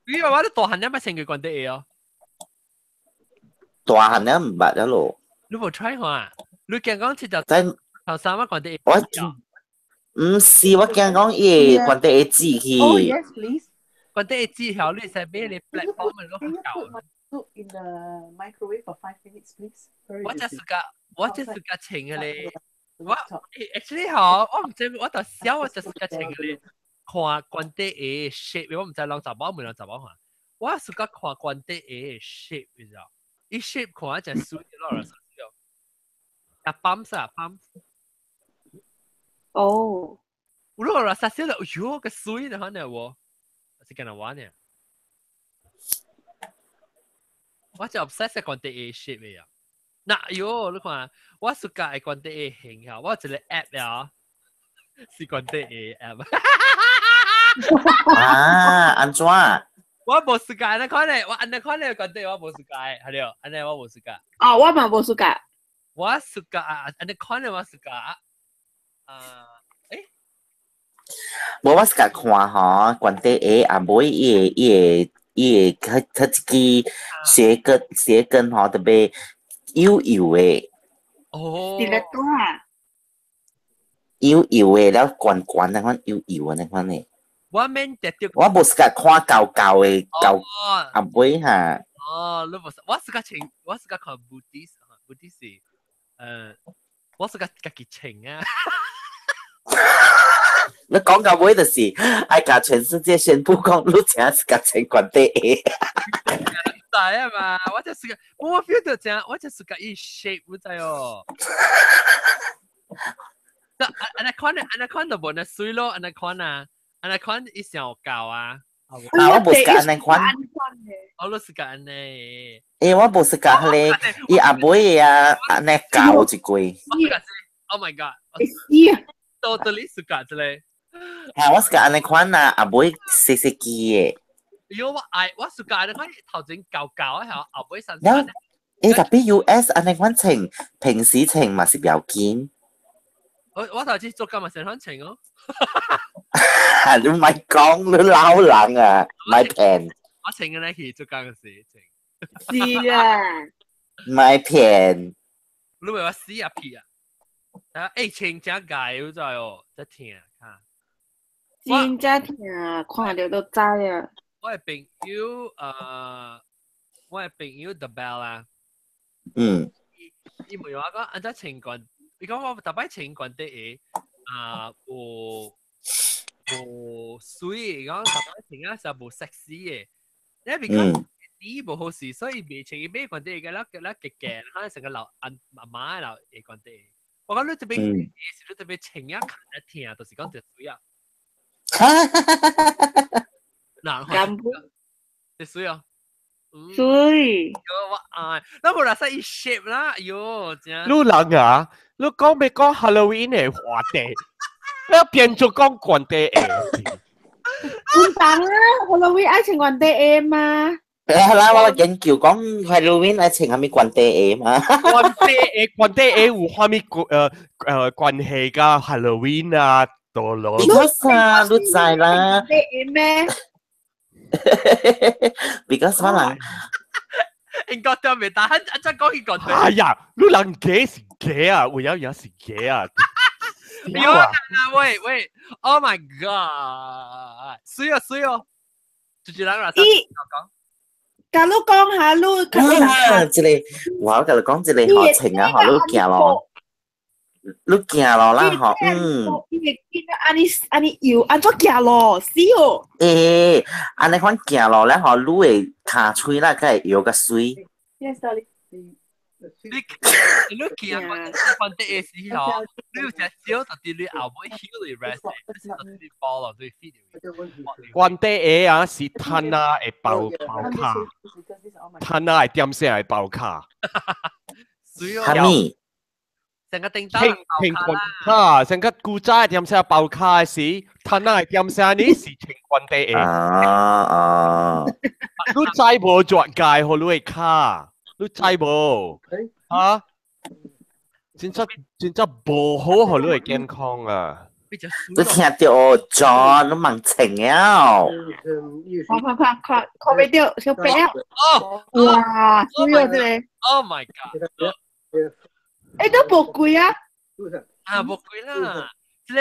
因為我都大漢了，捌穿過關底鞋哦。大漢了毋捌了咯。你無 try 看？你驚講這條頭衫啊關底鞋？我毋是，我驚講伊會關底鞋折去。 Oh yes, please. 關底鞋折後，你會使買個 platform 攏夠。 Put in the microwave for 5 minutes, please. 我就是個，我就是個穿嘅咧。我 actually 吼，我毋知，我就小我就是個穿嘅咧。看關底鞋 shape，我毋知人查某毋人查某看。我是個看關底鞋 shape，你知道？伊 shape 看真水咯，啊泵啥泵？哦。有咯，殺小就，哎喲，個水呢，可能我是跟人玩呢。我就 obsess 關底鞋 shape 嘅啊。嗱，喲，你看，我暑假係關底鞋型啊，我有一個 app 啊，是關底鞋 app。啊，按怎？我無時間，你看咧，我按呢看咧關底我無時間，係了，按呢我無時間。哦，我嘛無時間。我時間啊，按呢看咧我時間啊，誒，無我是共看吼，關底鞋啊，尾伊會伊會伊會佢佢一支鞋跟鞋跟吼特別幼幼的。哦。是咧多啊。幼幼的了，懸懸那款幼幼的那款的。我免特著。我無是共看厚厚的厚啊尾哈。哦，你無是，我是較穿，我是較看 Buddhist，Buddhist 是，我是較家己穿啊。你講到尾就是愛共全世界宣布講，你真是共穿關底鞋。知啊嘛，我就是個，我 feel 到真，我就是個伊 shape，我知哦。那按呢款，按呢款就無那水咯，按呢款啊，按呢款伊上厚啊。啊，我無是按呢款。我都是按呢。欸，我無是共彼個，伊阿尾的啊，按呢厚一過。 Oh my god！ Totally 是共這個。啊，我是共按呢款啊，阿尾細細支的。喲，我愛我是共按呢款頭前厚厚的，後尾散散。欸，特別 US 按呢款穿，平時穿嘛是不要緊。我頭先做今日成款穿哦。你咪講你老人啊，咪騙。我穿嘅咧去做工時穿。是啊。咪騙。你話我死啊屁啊！啊，欸，穿真蓋，我知哦，真疼嚇。真正疼，看著都知啊。我的朋友，我的朋友 The Bell 啊。嗯。伊問我講，按怎穿慣？伊講我逐擺穿關底鞋啊，無無水，伊講逐擺穿啊是無 sexy 的。你 because 你無好勢，所以袂穿伊買關底鞋，個了個結結，可能成個老阿阿媽老會關底鞋。我講你這邊是你這邊穿啊看得疼，就是講這水啊。嗱，這水啊。水。我愛，那無啦，使伊 shape 啦，喲，真。你人啊，你講欲講 Halloween 的話題，你變做講關底鞋。唔當啊，Halloween 愛穿關底鞋嘛。係啦，我研究講 Halloween 愛穿啥物關底鞋嘛。關底鞋，關底鞋有啥物關係佮 Halloween 啊？多咯。 Because 啊，你知啦。底鞋咩？ Because 我人，英國都未打，一真講起講。哎呀，你人假是假啊，有影影是假啊。有啊，喂喂，Oh my God，水哦水哦，就是人啦。伊，假如講下你，啊，這個我甲你講，這個學程啊，學你行咯，你行咯啦，學嗯。伊會見按呢按呢搖，按怎行路死哦。欸，按呢款行路咧，吼，你會跤喙啦，才會搖較媠。 Yes, darling. 你你行看第一時吼，你有隻手就佇你後尾 heel 嚟 rest，你是佇你波落對 feet。關底下啊是攤啊會爆爆卡，攤啊會點聲會爆卡。哈咪？成個叮當聽聽關卡，成個古早點聲爆卡的時，攤啊會點聲呢是清關底下。啊啊！你知無絕界予你的跤？你知無？啊？真正真正無好予你的健康啊！你聽著 John，你盲情了。看看看看看袂著，小白啊！哦，哇，媠哦這個。 Oh my god！欸，都無貴啊！啊，無貴啦。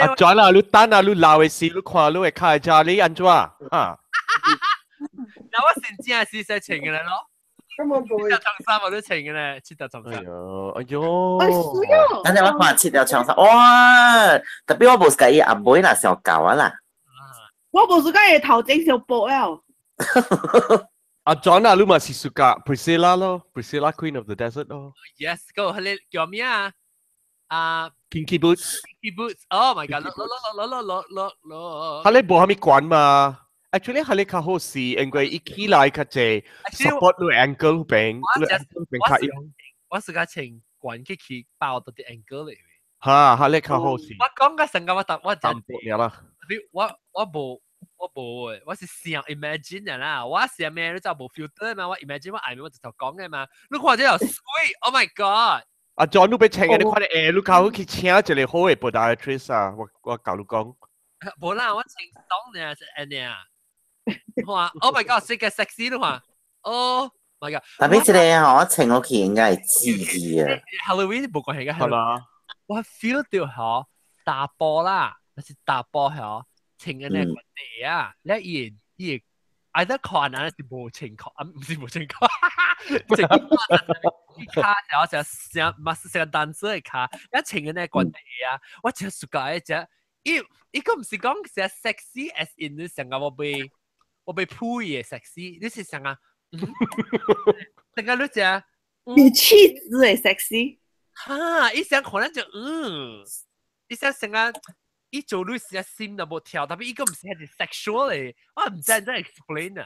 阿 John 啊，你等啊，你老的時，你看你會較會知你按怎啊？那我真正是洗穿的咯。七條長衫我都穿嘅咧，七條長衫。哎喲，哎喲。等陣我看七條長衫，哇！特別我無介意阿妹啦，上厚啊啦。我無喜歡伊頭前傷薄了。阿 John 啊，你嘛是 suka Priscilla 咯，Priscilla Queen of the Desert 咯。 Yes，嗰個彼個叫咩啊？啊，Kinky Boots。 Kinky Boots。Oh my god！攞攞攞攞攞攞攞。彼個無啥物懸嘛？Actually，彼個較好勢，因為伊起來較濟 support 你 ankle 邊，你 ankle 邊較用。我是較穿懸起去包到啲 ankle 裡面。哈，彼個較好勢。我講個成個我答我淡薄爾啦。我無我無誒，我是想 imagine 的啦，我想咩你就無 filter 嘛，我 imagine 我愛咩我就講嘅嘛。你看這條媠，Oh my god！阿 John，你欲穿的，你看你欸，你較好去請一個好的 podiatrist 啊！我我共你講。無啦，我穿鬆呢，是按呢啊。哇！Oh my god，是個 sexy 的話，Oh my god！特別這個吼，我穿落去應該會刺激啊。 Halloween 無關係嘅，係嘛？我 feel 到吼打波啦，那是打波吼，穿嘅那個地啊，你伊伊 either 看啊是無穿褲，啊唔是無穿褲，穿跤然後就像嘛是像單色的跤，一穿嘅那個地啊，我真 suka 隻，伊伊個唔是講是 sexy as in 你成個我被配嘅 sexy，你是想啊，成個你隻有氣質的 sexy。哈，伊想可能就嗯，伊想成個伊做女時心都無跳，特別伊個唔是係 sexual 嘅，我毋知怎 explain 啊。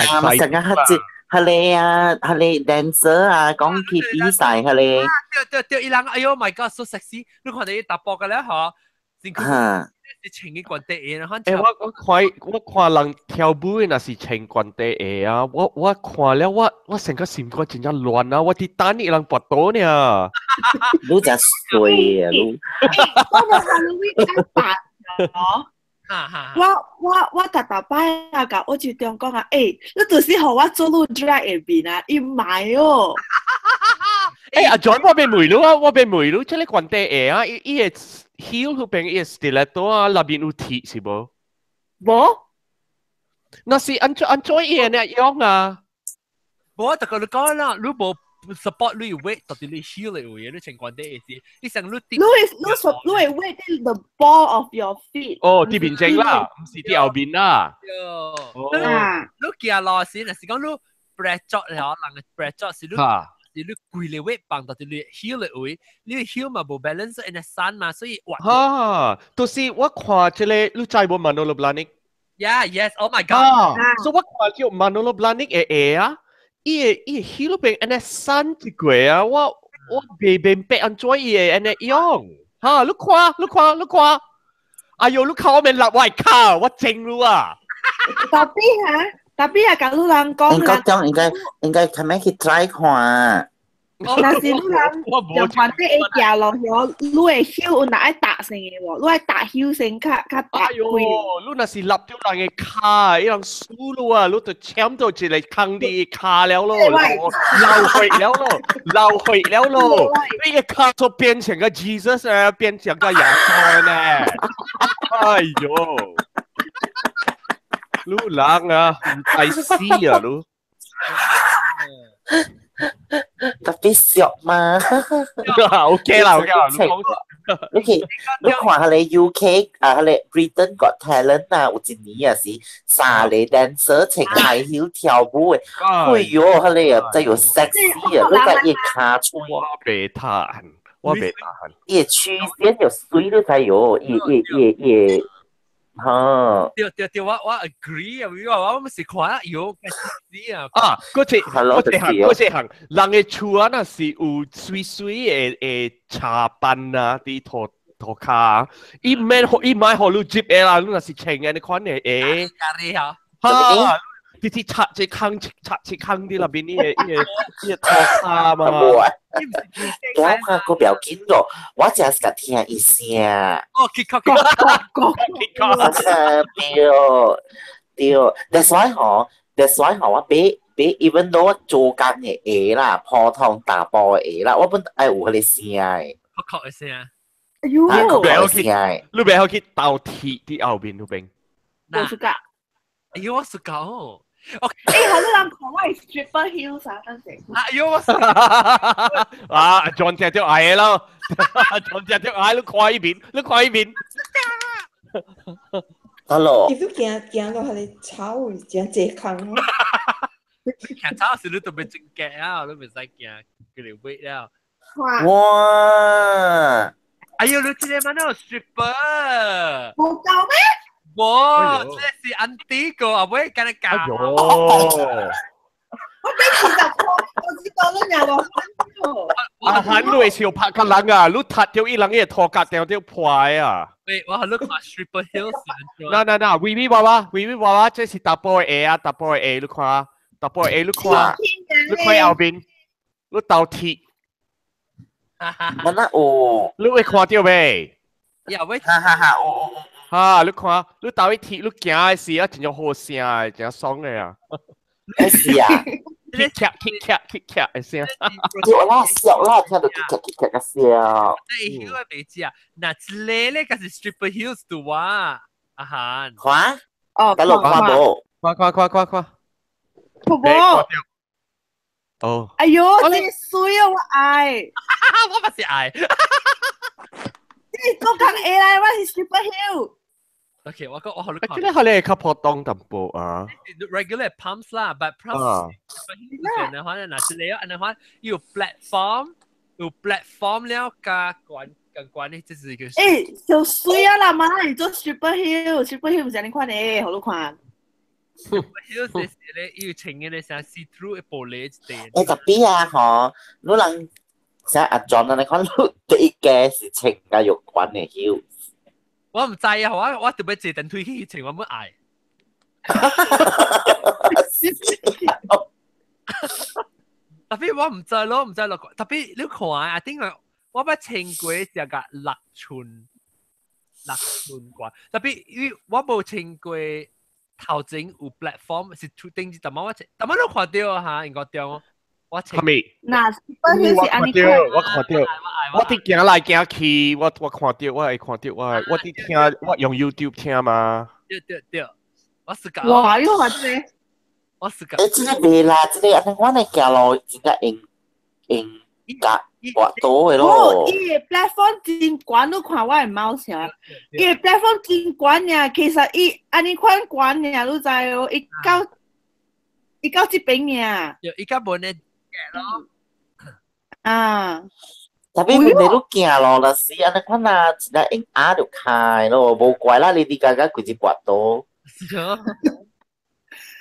啊，嘛成個較這，彼個啊，彼個 dancer 啊，講去比賽彼個。對對對，伊人哎喲 my god so sexy，你看到伊踏步個咧嗬，真是穿伊懸底鞋，然後。欸，我我看我看人跳舞的若是穿懸底鞋啊，我我看了我我成個心肝真正亂啊！我佇等伊人跋倒呢。你真衰啊！你。我個 Halloween 愛扮哦。我我我逐逐擺啊，共我就中講啊，欸，你就是予我做你 drag 的面啊，伊毋愛哦。欸，阿 John，我欲問你啊，我欲問你，這個懸底鞋啊，伊伊的 heel 彼邊伊的 stiletto 啊，內面有鐵是無？無。若是按怎按怎伊會按呢用啊？無，我就共你講啦，你無 support 你 weight 到佇你 heel 的位，你穿懸底鞋時，你想你你會你所你會 weight 佇 the ball of your feet。哦，佇面前啦，毋是佇後面啦。對。你行路時，若是講你 break 咗了，人的 break 咗是你。是你規个 weight 放到佇你 heel 的位，你 heel 嘛無 balance，按呢散嘛，所以哇。哈，就是我看這個，你知無 Manolo Blahnik？ Yeah, yes, oh my god！啊，所以我看著 Manolo Blahnik 的鞋啊，伊的伊的 heel 邊按呢散一個啊，我我袂明白按怎伊會按呢用。哈，你看，你看，你看，哎喲，你看我面立我的跤，我憎你啊！特別哈，特別啊，假如人講應該講應該應該他們去 try 看。若是你人用反正會行落去，你會heel 有若愛踏先的無？你愛踏 heel 先較較踏哎喲，你若是立到人的跤，伊人輸你啊，你就簽到一个空地跤了咯，流流血了咯，流血了咯，你个跤就變成個 Jesus 啊，變成個耶穌呢？哎喲，你人啊，唔使死啊你！特別俗嘛。 OK 啦，OK 啦，你講。你去你看下你 UK 啊，彼个 Britain Got Talent 啊，有一年也是三个 dancer 穿 high heel 跳舞的，哎喲，彼个啊真有 sexy 啊，你睇伊跤喙，我袂彈，我袂彈。伊曲線又水，你知喲，伊伊伊伊，哈。對對對，我 agree 啊，我我是看有死啊。啊，嗰隻嗰隻行嗰隻行，人的厝啊，若是有水水的的茶斑啊，佇塗塗跤，伊免伊買予你接的啦，你若是穿的，你款的會。咖喱嚇。哈！直直插一空插一空佇內面，伊個伊個伊個塗跤嘛。無啊，我看個不要緊咯，我只是共聽伊聲。哦，結確結確結確。對對，that's why 吼，that's why 吼，我買買 even though 我做工的鞋啦，普通大波的鞋啦，我本愛有彼个聲的。確確的聲。哎喲，確確的聲的。你袂曉去鬥鐵佇後面嗰邊。無暑假。哎喲，我暑假哦。欸，好多人看我係 stripper heels 啊，等陣。哎喲，我啊，撞隻隻矮咯，撞隻隻矮，你看伊面，你看伊面。 Hello。伊都行行到彼个草，真濟空咯。行草時你都袂真驚啊，你袂使驚，佢哋位了。哇！哎喲，你這個嘛那 stripper？無夠咩？無，這是安迪個，阿妹跟你講。哎喲！我俾20箍，我知道你廿個。啊，韓你會笑拍個人啊，你踢掉伊人個頭殼掉掉破啊！喂，我係你看 stripper heels。嗱嗱嗱，微微娃娃，微微娃娃，這是查埔的鞋啊，查埔的鞋，你看，查埔的鞋，你看，你看後面，你鬥鐵。我那有，你會看到未？呀喂！哈哈哈，有。哈！你看，你兜去鐵，你行的時啊，真正好聲的，真爽的啊！是啊，鐵卡鐵卡鐵卡的聲。對啦，笑啦，聽到鐵卡鐵卡嘅笑。哎，我未知啊，嗱，這個咧，個是 stripper heels 對哇，阿韓。看？哦，等落看無？看看看看看。婆婆。哦。哎喲，這個水啊，我愛。我嘛是愛。這個講下來，我是 stripper heel。 OK，我講我好你看。這個係你較普通淡薄啊。 Regular pumps 啦，but pumps 的話咧，嗱，這個按話有 platform，有 platform 了加關更關呢，這是一個。欸，就水啊啦，媽，你做 stripper heel，stripper heel 毋是按呢款的，予你看。 stripper heel 是咧，伊有穿的咧，像 see through 的玻璃一塊。欸，特別啊，吼，你人像阿莊按呢款，你第一個是穿甲有關的 heel。我毋知啊，我我特別坐電梯去穿，我欲愛。特別我毋知咯，毋知咯。特別你看啊，頂個我捌穿過一個6寸6寸掛，特別因為我無穿過頭前有 platform 是頂一淡仔我穿，淡仔你看著哈，應該對哦。我穿。係咪？嗱，我看到，我看到，我佇行來行去，我我看到，我會看到，我我佇聽，我用 YouTube 聽嘛。對對對，我是講。哇，你看這個。我是講。欸，這個袂啦，這個啊，我來行路真正用用甲跋倒的咯。伊个 platform 真懸，你看我的 mouse 啊，伊个 platform 真懸爾，其實伊按呢款懸爾，你知哦？伊到伊到這邊爾。對，伊較無呢。咯。啊。特別問題你行路若是按呢款啊，真正用壓就開咯，無怪啦，你哋家家規隻跋倒。是啊。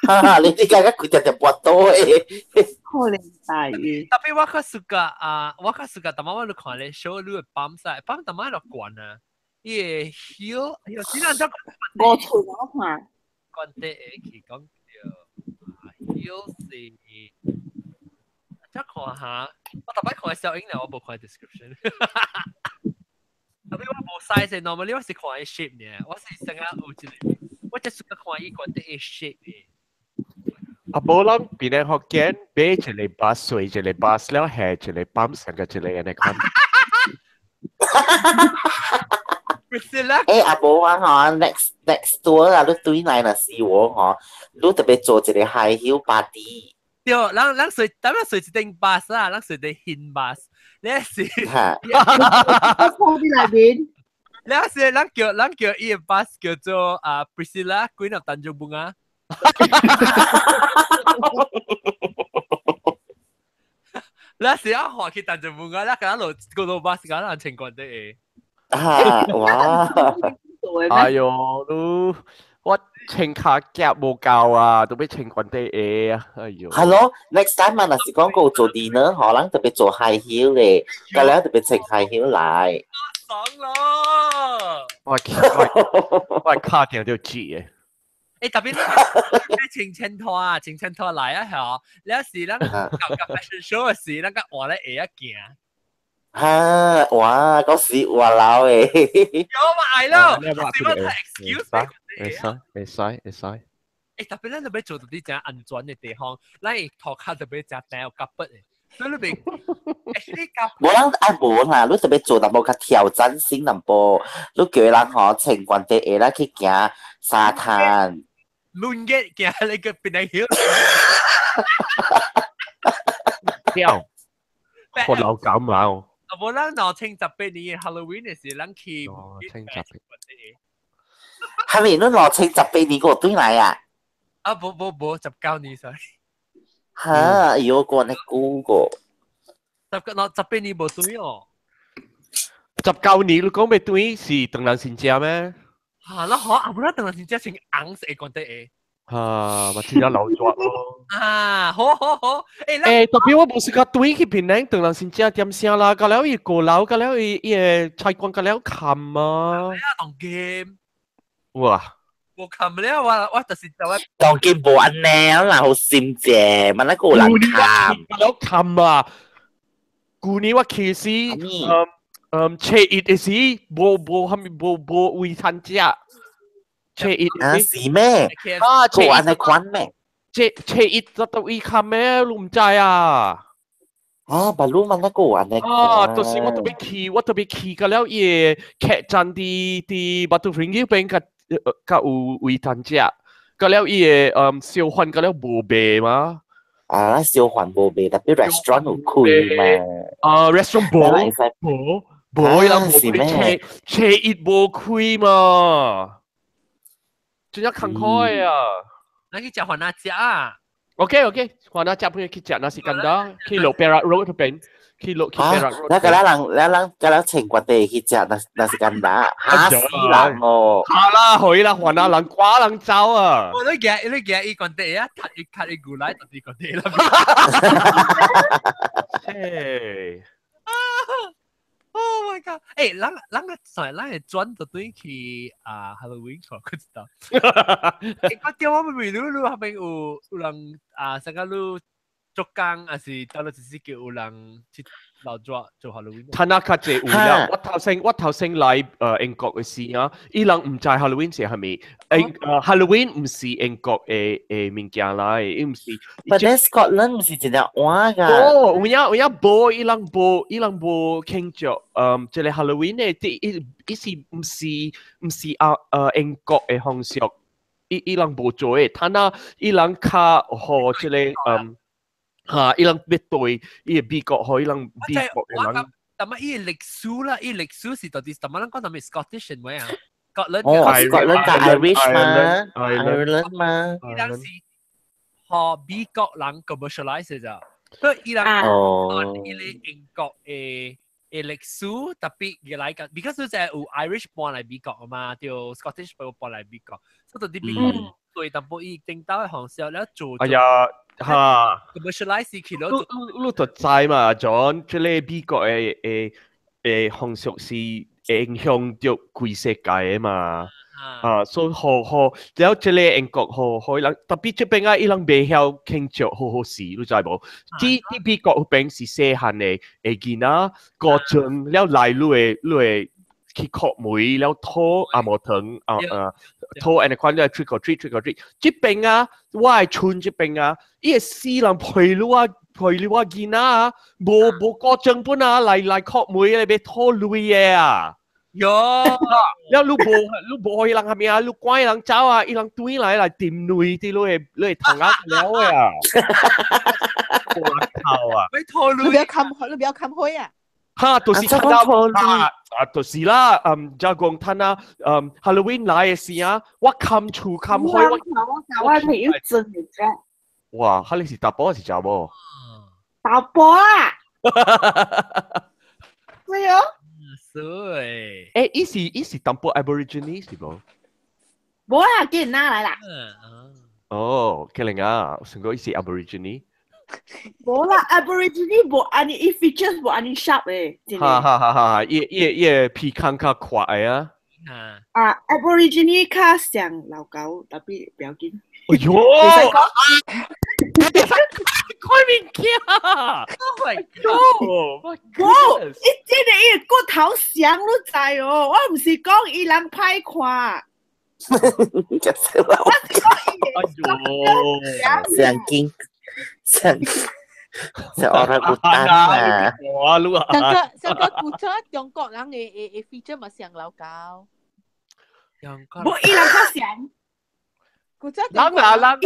哈哈，你哋家家規隻隻跋倒的。可憐大雨。特別我較 suka 啊，我較 suka，淡仔我咧看咧，show 你的 pump 晒，pump 淡仔落懸啊，伊個 heel，哎喲，只能得5寸我看。關底會去講著，heel 是。再看下，我特別看小影咧，我無看 description。特別我無 size normally 我是看 shape 呢，我是成日有一個，我只是看伊個啲 shape 嘅。阿無人邊個福建買一個 bus，睡一個 bus 了，下一個泵上個一個按呢款。欸，阿無啊吼，next tour 啊，你對來若是我吼，你特別做一個 high heel party。對，咱隨，咱們隨一頂 bus 啊，咱隨啲輕 bus，你是，我放佇內面。你是咱叫伊個 bus 叫做啊 Priscilla Queen of Tanjung Bunga。你是啊，看去 Tanjung Bunga，你敢落嗰路 bus 敢人情關的。啊哇！哎喲，你我穿卡夾無夠啊，都欲穿關底鞋啊！哎喲。 Hello，next time 啊，若是講過做 dinner，可能特別做 high heel 咧，個了特別穿 high heel 來。爽咯！我卡定就知嘅。欸，特別你穿千拖啊，穿千拖來啊，嚇！你是咱搞個 fashion show 嘅時，咱個換咧鞋仔行。哈！哇，嗰時哇老誒。有嘛愛咯，是我 excuse 會使會使會使。欸，特別咱特別做到啲真安全嘅地方，咱塗跤特別真平有夾筆嘅，所以你別 actually 夾。無人啊無啦，你特別做淡薄較挑戰性淡薄，你叫人吼穿懸底鞋啦去行沙灘。亂嘅行你個邊嚟曉？屌，我老感冒。啊！無咱2018年 Halloween 嘅時，咱去。2018。係咪你2018年個對來啊？啊，無無無，19年 sorry。哈！哎喲，過你估過。十八年無對哦。19年你講欲對是唐人新食咩？嚇！咱好啊，無咱唐人新食穿紅色的關底鞋。嚇！嘛真正老熱咯。啊，好好好，欸，欸，特別我無是較對去檳城，唐人新食點聲啦，到了伊高樓，到了伊伊個菜館，到了冚啊。當今。哇！無冚了，我就是就我。當今無按呢啦，好心者，問那個有人冚。到了冚啊！舊年我去時，初一的時，無無啥物無無位通食。初一啊是咩？啊，個按呢款咩？這初一就到位冚咩？你毋知啊？啊，白鷺問那個按呢啊，就是我特別去，我特別去到了伊個客棧佇 Batu Ferringhi 邊較較有位通食，到了伊個燒飯到了無賣嘛？啊，燒飯無賣，特別 restaurant 有開嘛？啊，restaurant 無無無，伊人無開，初一無開嘛？真正坎坷啊！咱去食番仔食啊！ OK OK，番仔食不如去食，若是簡單，去落 Perak Road 嗰邊，去落去 Perak Road。那個咱人，咱人，咱人穿決地去食，若是簡單，嚇死人哦！嚇啦，去啦，番仔人趕人走啊！我你驚伊決地啊，踢伊踢伊牛奶到底決地啦！嘿！Oh my god！欸，咱個上咱會轉到對去啊 Halloween 看，佢知道。欸，我叫我咪你你後邊有人啊，成個你做工，還是到了只是叫有人去老做做 Halloween？他那較濟有啦，我頭先來英國嘅時啊，伊人毋知 Halloween 是啥物，Halloween 毋是英國的的物件來，伊毋是。 But then Scotland 毋是真正晚㗎。哦，有影有影無，伊人無伊人無慶祝，這個 Halloween 的，伊伊是毋是毋是啊英國的風俗，伊人無做的，他那伊人較予這個嚇，伊人欲對伊個美國，予伊人美國的人。但係伊歷史啦，伊歷史是到底，但係咱講係咪 Scottish 咩啊？Scotland 哦，Scotland 加 Irish 嘛，Ireland 嘛。伊人是予美國人 commercialize 咋，所以伊人伊個英國的的歷史特別嘅來講，because 就係有 Irish 搬來美國啊嘛，對 Scottish 搬來美國，所以到底美國對淡薄伊頂到的方式了做。哎呀！嚇，commercialize 去了。你就知嘛，John，這個美國的的的風俗是影響著規世界的嘛。啊，所以好好，了這個英國好好人，特別這邊啊，伊人袂曉慶祝好好事，你知無？佇美國彼邊是細漢的囡仔，高中了來你會去叩門，了討紅毛糖啊啊，討按呢款了 trick or treat trick or treat。這邊啊，我的村這邊啊，伊會死人陪你啊，陪你我囡仔啊，無高中本啊，來叩門來欲討鐳的啊。喲，了你無予伊人啥物啊？你趕伊人走啊！伊人轉來斟鐳佇你的窗仔了的啊！無人頭啊！欲討鐳，你不要看開啊！哈，就是睇到啊啊，就是啦，就講睇啊，Halloween 來的時啊，我冚厝冚開，我朋友真嘅啫。哇，哈你是查埔還是查某？查埔啊！對哦。水。欸，伊是淡薄 Aborigine 是無？無啊，叫人拿來啦。哦，可能啊，想講伊是 Aborigine。無啦，Aborigine 無按呢，伊 features 無按呢 sharp 的。哈哈哈哈！伊鼻孔較闊的啊。啊，Aborigine 較像老狗，tapi 不要緊。哎喲！看物件！Oh my god！無，伊真的伊骨頭像你知哦，我毋是講伊人歹看。就是老我是講伊哎喲，像金，像像 orang utan 啊！哇，你啊！上個古早中國人的 feature 嘛像老狗。無，伊人較像。古早中國人，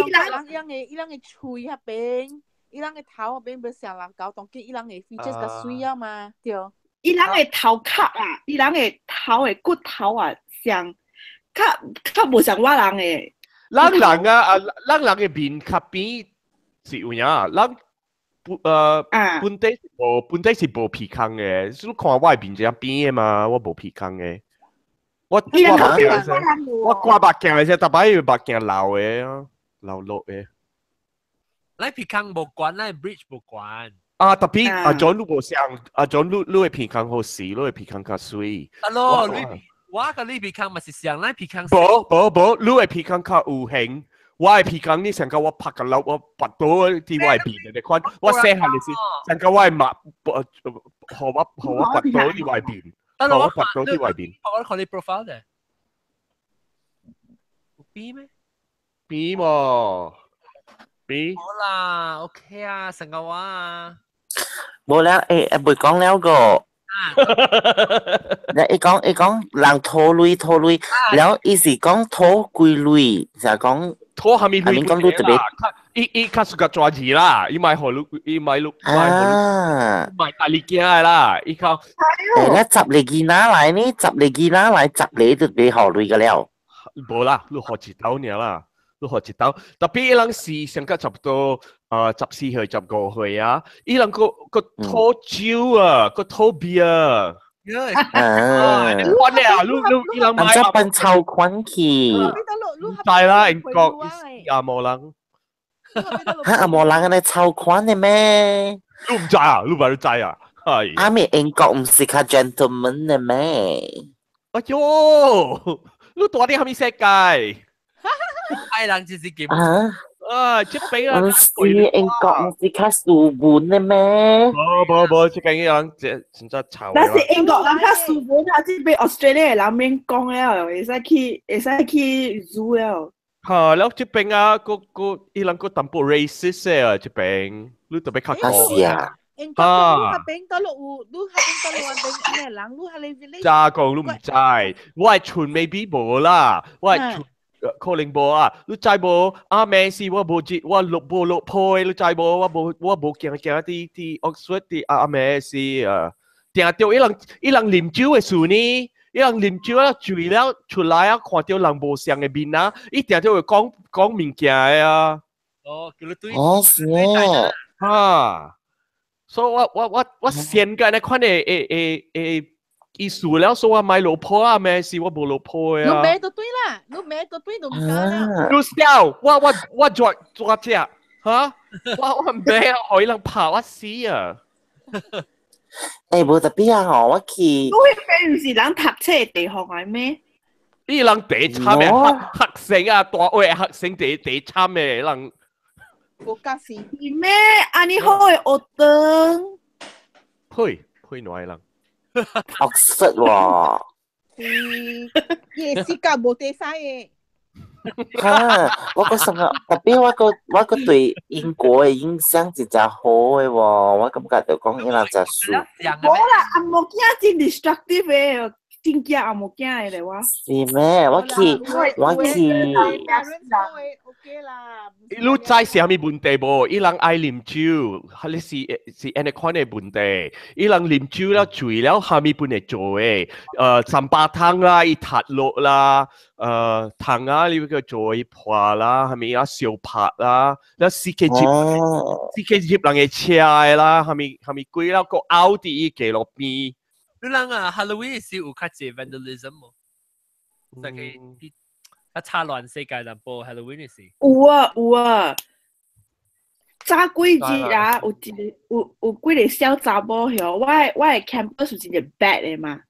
伊人的喙彼邊，伊人的頭彼邊欲像老狗，當今伊人的 features 較媠啊嘛，對。伊人的頭殼啊，伊人的頭的骨頭啊，像較較無像我人的。咱人啊，啊，咱人的面較扁是有影，咱本本底是無鼻孔的，你看我的面這樣扁的嘛，我無鼻孔的。我掛目鏡的時，逐擺目鏡流的，流落的。咱鼻孔無懸，咱 bridge 無懸。啊，特別阿 John 你無像，阿 John 你的鼻孔好勢，你的鼻孔較媠。啊咯，你我佮你鼻孔嘛是像，咱鼻孔。無無無，你的鼻孔較有型，我的鼻孔你像甲我拍個漏，我拔刀佇我的面的款。我細漢的時，像甲我的目，予我拔刀佇我的面，予我拔刀佇我的面。我看你 profile 的，有變咩？變無？變。好啦，OK 啊，成個話啊。無啦，欸，袂講了個。伊講人討鐳討鐳，了伊是講討幾鐳，就講討啥物鐳？講你特別，伊較屬較專字啦，伊買予你，伊買你，啊，買大力鏡的啦，伊講。欸，那十个囡仔來呢？十个囡仔來，十个就袂予鐳個了。無啦，你予一兜爾啦，你予一兜。特別伊人是上較差不多14歲、15歲啊，伊人閣討酒啊，閣討 beer。啊！我咧啊，你伊人買。按怎分籌款去？知啦，英國阿毛人。哈，阿毛人按呢籌款的咩？你毋知啊？你嘛你知啊？係。阿咪英國毋是較 gentleman 的咩？哎喲，你住佇啥物世界？愛人就是咁。啊！啊，這邊啊，毋是英國毋是較斯文的咩？無無無，這邊人這真正臭。但是英國人較斯文啊，這邊 Australia 的人免講了，會使去 zoo 了。哈，了這邊啊，閣伊人閣淡薄 racist 啊，這邊你特別較啊是啊。英國你彼邊倒落有，你彼邊倒落邊咩人？你彼个 village？咋講你毋知？我的村 maybe 無啦，我的村。可能無啊，你知無？阿妹是我無知，我落無落坡的，你知無？我無行行佇 Oxford 佇阿妹是啊，定著伊人啉酒的時呢，伊人啉酒啊醉了出來啊，看著人無相的面啊，伊定著會講講物件的啊。哦，叫你對。哦，是哦。哈，所以我先個按呢款的意思了，所以我買老婆啊，咩是我無老婆的啊。你買就對啦，你買就對，就毋敢啦。你笑，我做做只，哈？我買啊，予伊人拍我死啊！欸，無特別啊吼，我去。你彼邊毋是人讀冊的地方來咩？伊人第慘嘅黑黑星啊，大學黑星第第慘嘅人。國家是咩？按呢好嘅學堂。呸呸，兩人。 Oxford 喎。是，伊是教無地使嘅。哈！我個成日特別我個對英國嘅印象真正好嘅喎，我感覺就講伊人真熟。無啦，紅毛囝真 destructive 嘅，真驚紅毛囝嘅咧我。是咩？我去。 OK 啦。你知是啥物問題無？伊人愛啉酒，彼是按呢款的問題。伊人啉酒了醉了，啥物本會做的？三巴湯啦，伊塌落啦，糖啊，你個做伊破啦，啥物啊燒拍啦，了四個入，四個入人的車的啦，啥物啥物鬼了，閣拗佇伊街路邊。你人啊，Halloween 是有較濟 vandalism 無？就係啲啊插亂世界淡薄 Halloween 是。有啊有啊，早幾日啊，有一個有幾個小查某許，我的 campus 有一個 bat 的嘛，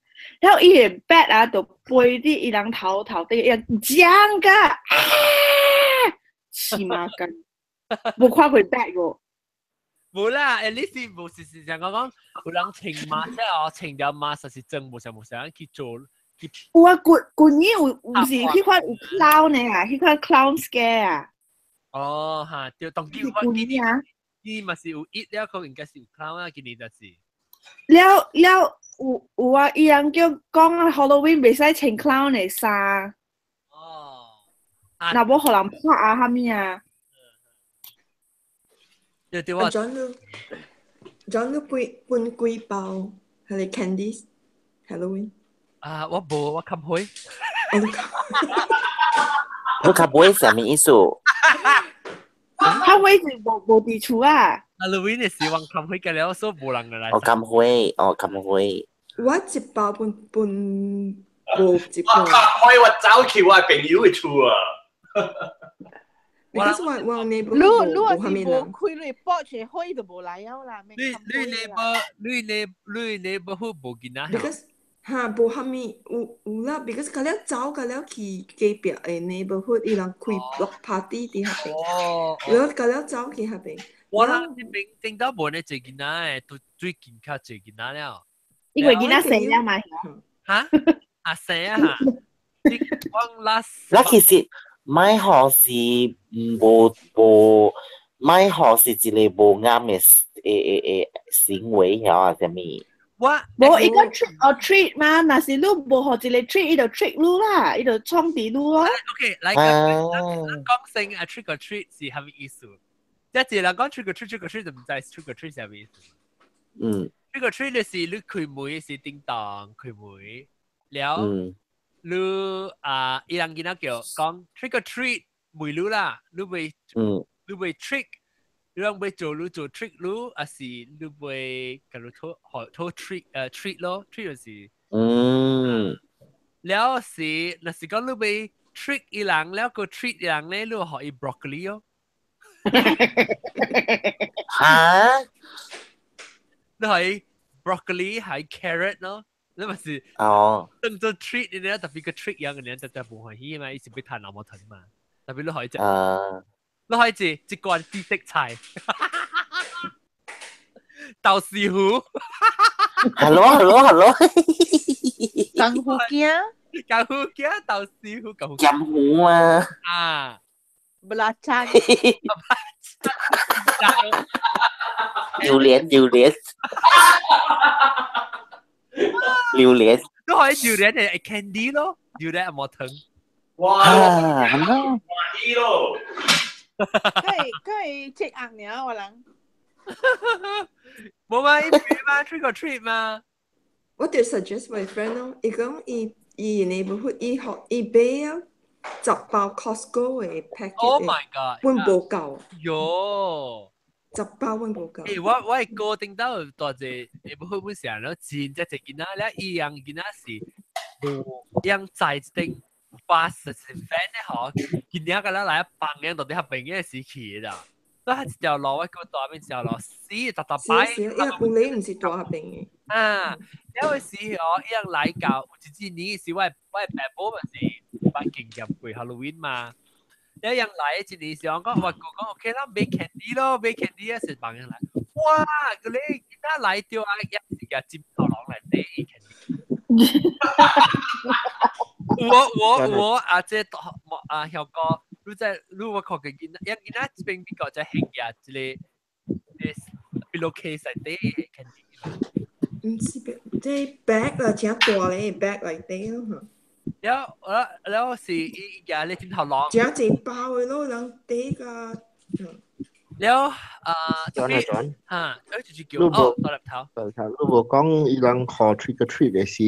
然後伊個 bat 啊，就飛佇伊人頭頭頂，伊講甲啊，黐孖筋，無看過 bat 無？無啦，at least 無是像我講，有人穿馬，即係我穿條馬，實是真無想無想去做。有啊，舊舊年有有是彼款有 clown 的啊，彼款 clown scare 啊。哦，哈，對，當今我今年今年嘛是有一了，可應該是有 clown 啊，今年就是。了了有有啊，伊人叫講啊，Halloween 袂使穿 clown 的衫。哦。若無予人拍啊，啥物啊？對對我。 John 你，John 你分幾包彼个 candies Halloween？啊，我無，我較會。你較買啥物意思？較會是無佇厝啊。 Halloween 的時我較會嘅了，所以無人來。哦，較會，哦，較會。我一包分分無一包。我較會，我走去我朋友的厝啊。 Because 我 neighbor 你你若是無開你報一火就無來了啦。你 neighbor 你 neighbor 你 neighborhood 無囡仔。 Because 哈無蝦米有有啦，because 甲了走甲了去隔壁的 neighborhood，伊人開 block party 佇彼邊。哦。了甲了走去彼邊。我人這邊頂到無呢濟囡仔的，都最近較濟囡仔了。因為囡仔細了嘛。哈？啊細啊哈！我 last。那其實買學是無無買學是一個無啱的誒行為曉啊，啥物？我無伊個 trick or treat 嘛，若是你無予一個 treat，伊就 trick 你啦，伊就創佇你咯。 OK，來講講聲啊，trick or treat 是啥物意思？一個人講 trick or treat，trick or treat 就毋知 trick or treat 啥物意思。trick or treat 就是你開門是叮當開門，了你啊，伊人囡仔叫講 trick or treat 問你啦，你會你會 trick。你人欲做你做 trick 你，還是你欲共你討討 treat treat 咯，treat 就是。了是，若是講你欲 trick 伊人，了個 treat 伊人咧，你予伊 broccoli 哦。哈？你予伊 broccoli 還 carrot 咯，你咪是當做 treat 你咧，特別個 trick 樣嘅，你特別無歡喜嘛，伊是欲趁那麼疼嘛，特別你予伊食。你予伊一罐紫色菜，豆豉糊。 Hello，hello，hello。功夫鏡，功夫鏡，豆豉糊，功夫鹹糊啊！啊， Belacan。榴蓮，榴蓮，榴蓮。都可以榴蓮係 candy 咯，榴蓮有冇糖？哇！啊，係咯。歡喜咯！佢係食硬了我人。冇嘛，伊嘛 trick or treat 嘛。我就 suggest 我 friend 咯，伊講伊伊 neighborhood 伊學伊買啊10包 Costco 的 packet Oh my god！阮無夠。喲。10包阮無夠。欸，我的哥頂到大隻，neighborhood 本成了真只隻囡仔咧，伊樣囡仔是無樣在一頂巴士是 van 咧嗬，今年個咱來放樣到底較朋友時期啦。都係一條路，我個大邊一條路，死逐逐擺。是是，因為有理毋是大邊的。啊，了個時候，伊樣來到，有一年是我的爸母嘛是捌經驗過 Halloween 嘛。一人來一年時，我講我講 OK 啦，買 candy 咯，買 candy 啊，是幫人來。哇！佢你其他來到啊，一時間尖頭狼來底 candy。我啊，這啊效果，你在你我看見囡仔，因囡仔這邊比較在興嘅，這個 pillowcase 內底 candy。毋是這 bag 啦，真大咧 bag 內底咯。了我了是伊家咧尖頭狼。真濟包的咯，人底個。了啊，轉啊轉。嚇，就是叫哦，大粒頭。大粒頭，你無講伊人學 trick or treat 的時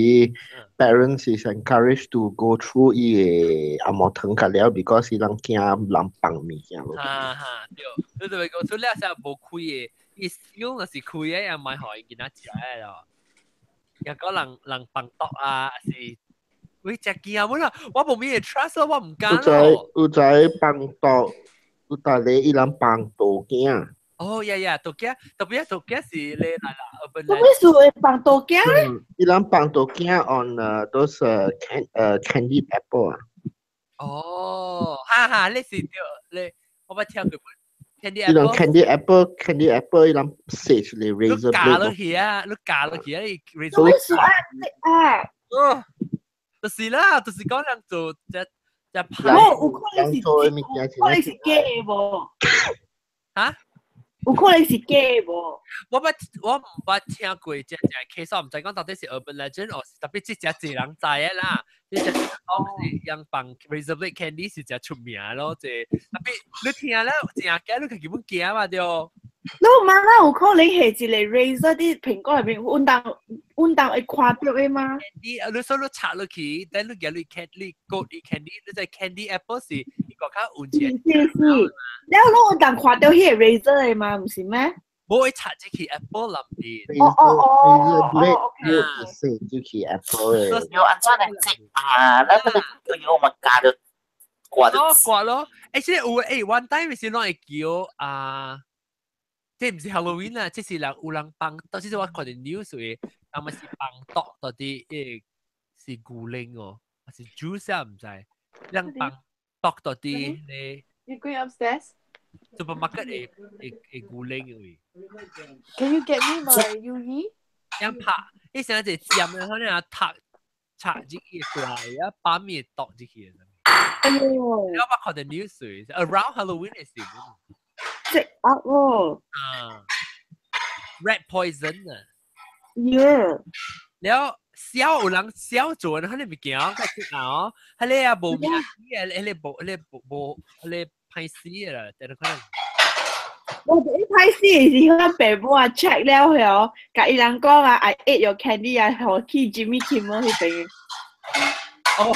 ，parents is encouraged to go through 伊個紅毛糖較了，because 伊人驚人放物件落。哈哈，對，你就會講出了時無開的，伊用若是開的，也買予伊囡仔食的咯。若講人人放毒啊，是喂，食驚本啦，我無咩 trust 我唔敢咯。有在放毒，有逐個伊人放毒鏡。哦，呀呀，毒鏡，特別毒鏡是你來啦，做咩事會放毒鏡咧？伊人放毒鏡 on those candied apple 啊。哦，哈哈，你是對，你我捌聽過 candy apple。伊人 candy apple，candy apple，伊人寫出來 razor blade。你咬落去啊，你咬落去啊，你 razor。做咩事啊？啊！哦。就是啦，就是講人做只只拍。有可能是，可能是假的無？嚇？有可能是假的無？我毋捌聽過這隻 case，我毋知講到底是 urban legend，或是特別這隻濟人知的啦。這隻講是人放 razor blade candy 是誠出名咯，這特別你聽了真驚，你基本驚嘛對。你媽媽有可能係一個 razor 佇蘋果內面，阮當阮當會看著的嗎？你說你插落去，等你夾你 candy 割你 candy，你在 candy apple 是伊個較穩健。是是，了你阮當看著彼個 razor 的嗎？毋是咩？無會插入去 apple 內面。哦哦哦哦，是入去 apple 的。有按怎來整啊？咱個有嘛加著掛著。掛咯，欸，這有欸，one time 是攏會叫啊。這毋是 Halloween 啊，這是人有人放，到時我看著 news 的，人嘛是放毒到底欸是牛奶哦，還是 juice 啊？毋知，人放毒到底咧。 You going upstairs? Supermarket 的的的牛奶位。 Can you get me my UE? 人拍，伊成日尖的，可能啊拆拆入去大啊，把面毒入去。哎喲！我捌看著 news around Halloween 的時。食鴨喎。啊，rat poison 啊。 Yeah。了痟有人痟做，彼個物件，較食啊，彼個也無名嘅，彼個無，彼個無無，彼個歹死的啦，但係可能。我一開始是響爸母啊 check 了後，共伊人講啊，I ate your candy 啊，予去 Jimmy Kimmel 彼邊。哦，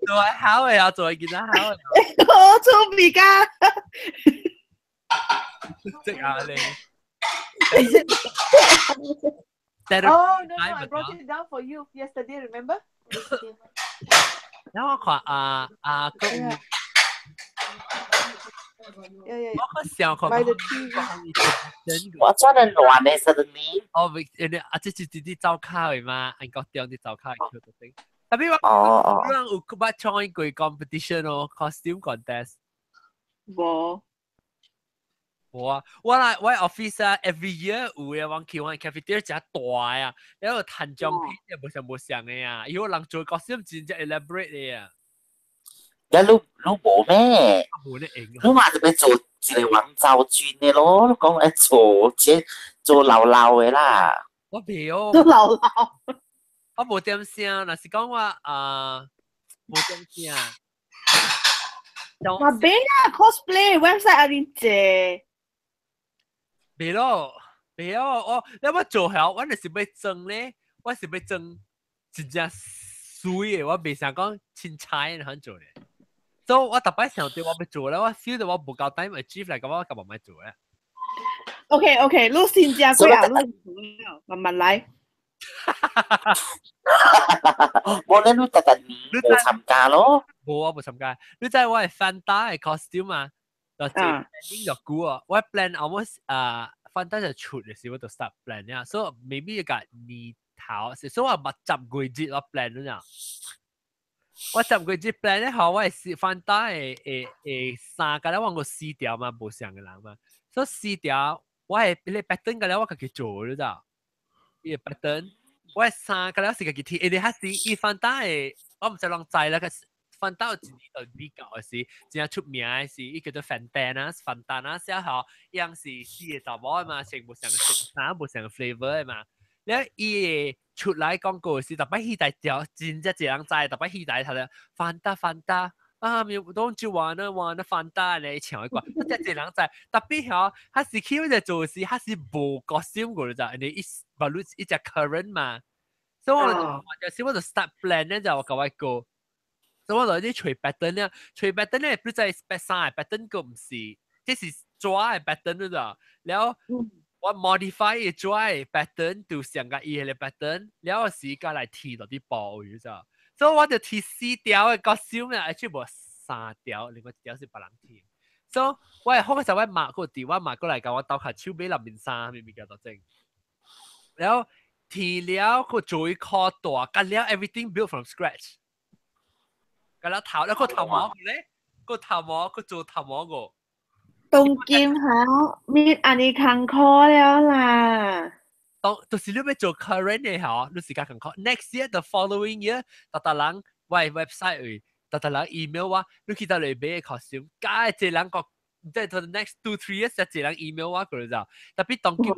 做好的啊，做囡仔好的。好趣味噶。即啊你。 Oh no, no, I brought it down for you yesterday. Remember? 然後我看啊啊個有，我看想看。 By the TV。我真係亂的 suddenly。哦，未，啊，這是弟弟走卡的嘛？按國中啲走卡的橋頂。特別我，哦我人有捌 join 過 competition 哦，costume contest。無。無啊，我來我 office 啊，every year 有的往去我 cafeteria 誠大啊，然後彈獎品也無像無像的啊，有人做 costume 真正 elaborate 的啊。你你無咩？無咧用。你嘛是欲做一個王昭君的咯？你講愛做這做老老的啦。我袂哦。做老老。我無點聲，若是講我啊，無點聲。嘛免啊，cosplay website 阿哩濟。袂咯，袂咯，我你我做好，我就是欲裝咧，我是欲裝真正媠的，我袂想講凊彩的款做咧。所以我逐擺想著我欲做咧，我 feel 到我無夠 time achieve 來，咁我就無欲做咧。 OK OK，你先食過啊，你慢慢來。無咧，你逐逐年無參加咯？無啊，無參加。你知我係 Fanta 的 costume 嘛？就這 planning 就久啊，我 plan almost 啊，Fanta 就出的時我就 start plan 呀，所以 maybe 個年頭，所以我捌10月節我 plan 了。我十個月 plan 咧，嗬，我係試 Fanta 的的的衫，佮了我個四條嘛，無相的人嘛，所以四條我係你 pattern 佮了我家己做你知道？伊個 pattern，我衫佮了是家己貼，因為彼時伊 Fanta 的，我毋知人知啦，個 Fanta 有一年就比較的是真出名的是，伊叫做 Fantana，Fantana 寫嗬，伊樣是四個查某的嘛，穿無相個衫，無相個 flavour 的嘛。了伊會出來廣告時，逐擺戲台條真正濟人知，逐擺戲台頭咧，Fanta Fanta 啊，咪 don't you wanna wanna Fanta 咧唱的歌，真濟人知。Tapi 吼，彼時去嗰做時，彼時無 costume 過就，因為伊無論伊隻 current 嘛，所以我就我就 start plan 咧，就我甲我講，所以我就啲揣 pattern 咧，揣 pattern 咧，不在衫的 pattern 個毋是，這是紙的 pattern 咋，了。我 modify 伊紙的 pattern 就上個伊個 pattern，了時間來貼落啲布位咋，所以我就貼四條的 costume 啊，而無三條，另外一條是別人貼。所以我係好嗰時我媽個電話媽過來共我鬥下手買兩件衫，物件都整。了貼了個做一塊大，佮了 everything built from scratch。佮了頭，了個頭毛咧，個頭毛個做頭毛個。當今吼，免按呢艱苦了啦。當就是你欲做 current 的吼，你時間艱苦。Next year the following year，逐逐人我 website 位，逐逐人 email 我，你去佗裡買 costume，加一人個，即係 for the next 2-3 years，一人 email 我過就。Tapi 當今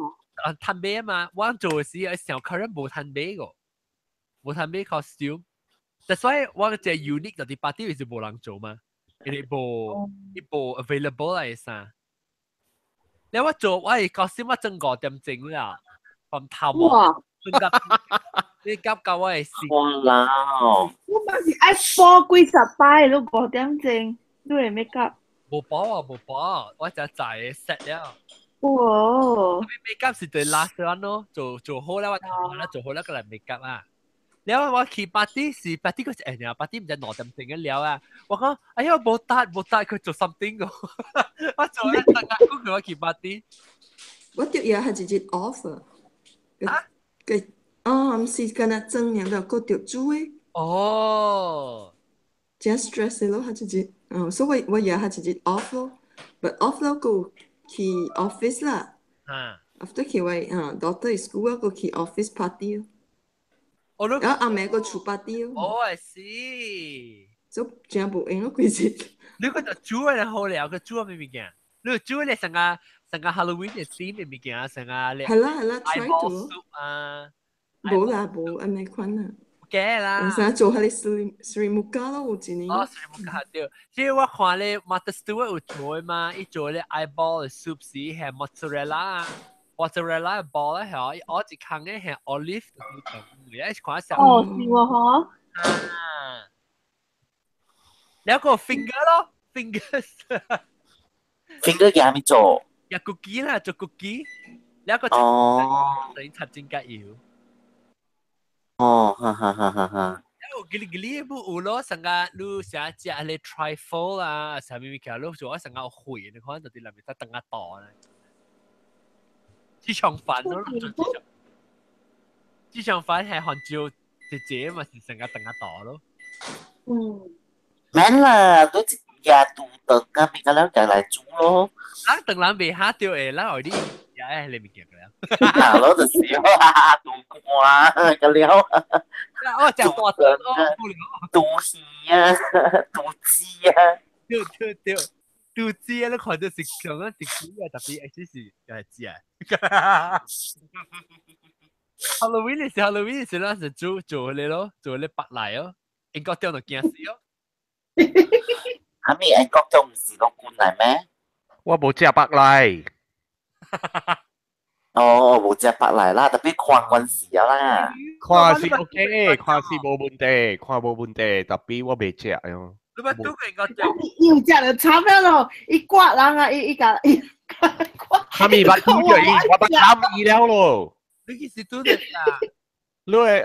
啊趁買嘛，我做時想 current 無趁買個，無趁買 costume。That's why 我這 unique 就是 party 是無人做嘛，因為無伊無 available 來衫。你我做我係 costume 我整5點鐘啦，從頭毛，你急到我會死。哇啦！我嘛是愛補幾十擺，你5點鐘，你會 make up？無補啊，無補，我就在 set 了。哇！make up 是對 last one 咯，做做好啦，我頭毛啦做好啦，過來 make up 啊。了我去 party 是 party 個是誒，party 毋知2點鐘嘅了啊。我講哎呀，無得無得，去做 something 個，我做一陣間佢我去 party。我著也係一日 off 啊。啊？個哦，毋是干焦妝爾了，閣著煮的。哦。真 stress 咯，係一日，嗯，所以我也係一日 off 咯，but off 了閣去 office 啦。啊。 After 去我啊 daughter school 閣去 office party 咯。我然後暗暝閣厝 party 咯。哦，I see。所以真無閒咯，規日。你個就煮嘅好了，佢煮咩物件？你煮咧成個成個 Halloween 嘅 theme 嘅物件，成個係啦係啦，try to 啊。無啦無，按呢款啊。假啦。成日做彼個 Sri Sri Muka 咯，有一年。哦，Sri Muka 對，即係我看咧 Martha Stewart 有做嘛，伊做咧 eyeball 嘅 soup 是係 mozzarella。mozzarella 包咧係，我一空嘅係 olive 你看上。哦，是喎嗬。啊。兩個 finger 咯，fingers。 finger 嘅係咪做？有 cookie 啦，做 cookie。兩個哦。等於插真加油。哦，哈哈哈哈哈。有吉哩吉哩不有咯，成個你成食咧 trifle 啊，啥物物件，你做成個會，你看就佇內面在等下倒咧。豬腸飯咯，豬腸飯係韓照姐姐嘛，是成個等下倒咯。嗯。免啦，都一日煮頓啊，變個了就來煮咯。咱等人未下掉的，咱有啲也係你物件個了。嗱，攞就是煮瓜個了。哦，食大頓哦，煮魚啊，煮雞啊。對對對，煮雞啊，你看就是上個是雞啊，特別係是係雞啊。Halloween 是 Halloween 是咱是煮做你咯，做你白來哦，英國中就驚死哦。係咪英國中唔是個罐嚟咩？我無食白來。哦，無食白來啦，特別看關係啦。看是 OK，看是無問題，看無問題，特別我袂食喲。你捌拄過英國中？伊有食就慘了咯，伊刮人啊，伊伊共伊刮。哈咪捌拄著伊，我捌慘伊了咯。你幾時拄著啊？你會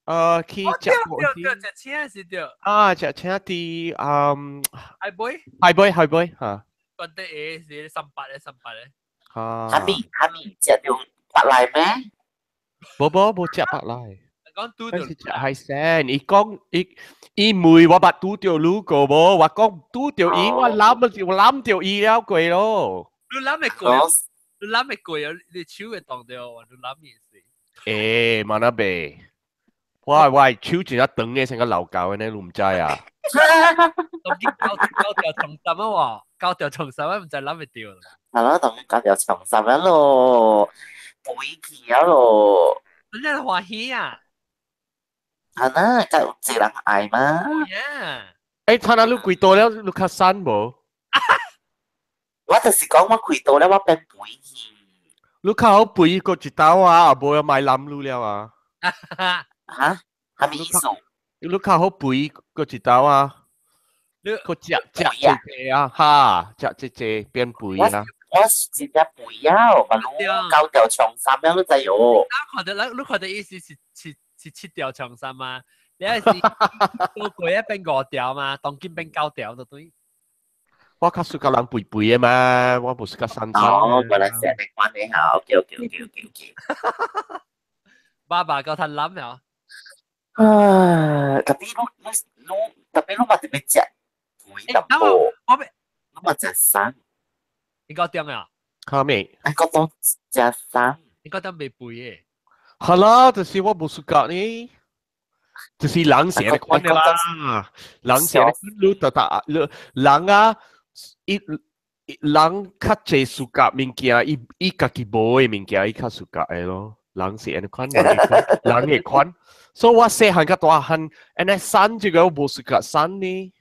嗯去食過？對對，食青是對。啊，食青佇嗯。海貝。海貝海貝嚇。覺得會是三八咧，三八咧。啊。哈咪哈咪食著白來咩？無無無食白來。講拄著是食海鮮，伊講伊伊問我捌拄著你過無？我講拄著伊，我攬就攬著伊了過咯。你攬會過，你攬會過啊！你手會凍著，你攬伊是。欸，嘛那袂，我手真正長的，成個老狗按呢，你毋知啊？當今九條長衫啊喎，九條長衫啊，毋知攬會著。係咯，當今九條長衫啊咯，肥去啊咯。你真係歡喜啊！係啦，夠一人愛嘛。欸，睇下你幾多了？你較瘦無？我就是講我開刀了，我變肥去。你較好肥過一刀啊，無要買攬你了啊。嚇？啥物意思？你較好肥過一刀啊。你個食食這這啊，哈，食這這變肥啊。我是真正肥啊，嘛你九條長衫了，你知喲。我看到你看到意思是七條長衫嘛？你係是到過一變五條嘛？當今變九條就對。我較喜歡人肥肥的嘛，我無喜歡瘦瘦。哦，原來是按呢款的哈，OK。爸爸夠貪婪了。啊，特別你你特別你嘛特別食肥淡薄，我欲你嘛食瘦。你講點啊？哈咩？啊，我講食瘦。你講得未肥的？好啦，就是我無喜歡呢，就是人是按呢款的啦，人是按呢你特特你人啊，伊人較濟喜歡物件，伊伊家己無的物件，伊較喜歡的咯。人是按呢款，人的款。所以我細漢較大漢，按呢瘦這個我無喜歡瘦呢。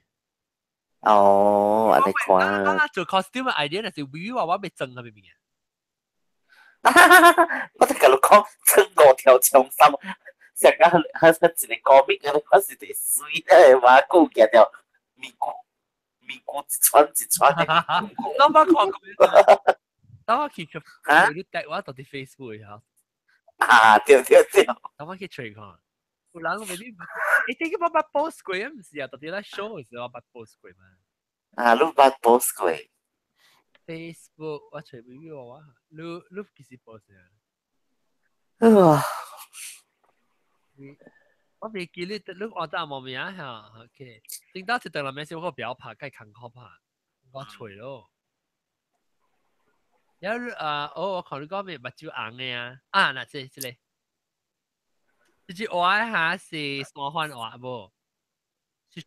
哦，按呢款。我做 costume idea 就是微話我欲裝啥物物件。我就共你講，穿五條長衫，上個好像一個 comic，我是佇水的嘛，顧舉條面具，面具一串一串的。當我看過，當我去你帶我到佇 Facebook 下。啊，對對對。當我去揣看，有人未必，欸，這個我捌 post 過，毋是啊，到佇咧 show 的時候我捌 post 過嘛。啊，你捌 post 過？Facebook 我揣俾我，你你幾時 post 啊？啊！我未記你，你按得無名嚇，OK。頂到一頓內面是我不要拍，該艱苦拍，我揣咯。然後啊，哦，我看你講咩目睭紅的啊，啊，那這這個，這隻蚵仔是山番蚵無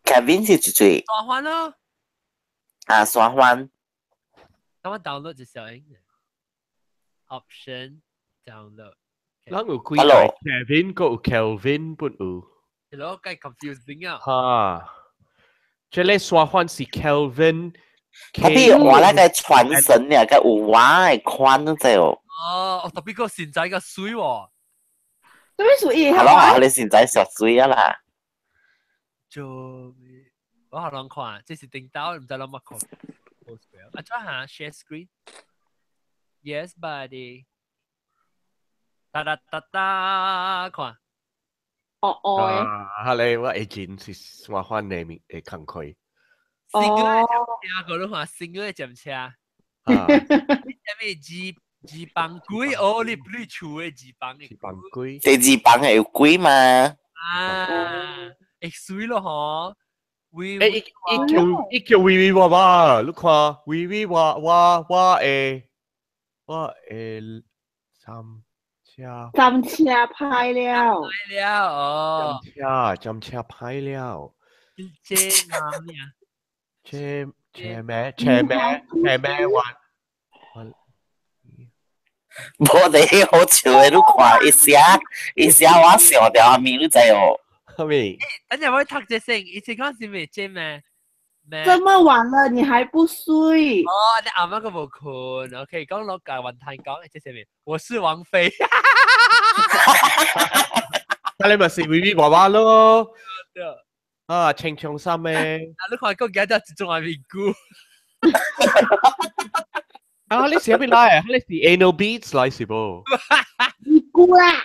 ？Kevin 是一隻。山番咯。啊，山番。等我 download 一小影。Option download。咱有幾個 Kevin，閣有 Kelvin 本有。係咯，該 confusing 啊。哈，這個山番是 Kelvin。特別我那個傳神呢，個有我的款都知哦。哦，特別個身材個水喎。什麼水？係咯，你身材上水啊啦。就我好難看，這是頂到，毋知攏乜看。啊，怎下 share screen？Yes, buddy。噠噠噠噠，看。哦哦。啊，哈咧，我會真是山番的面會工課。新個的車，個你看新個的針車。啊。你啥物二二房鬼？哦，你你厝的二房的。二房鬼。這二房會有鬼嘛？啊，會水咯吼。欸，伊伊叫伊叫微微娃娃，你看微微娃娃我會我會三車。三車歹了。歹了哦。車針車歹了。這哪啊？車車咩？車咩？車咩？玩？無得好笑的，你看伊寫伊寫我笑掉阿面，你知哦？阿面。等陣我讀這先，以前講是未這咩？這麼晚了你還不睡？哦，你啱啱個無困，OK，講落個雲吞講，這上面我是王菲。那你咪是微微娃娃咯？啊，穿長衫的。啊，你看個幾隻一種面具。啊，你是邊來？你是 Anal Beads 來是無？咪咕啦。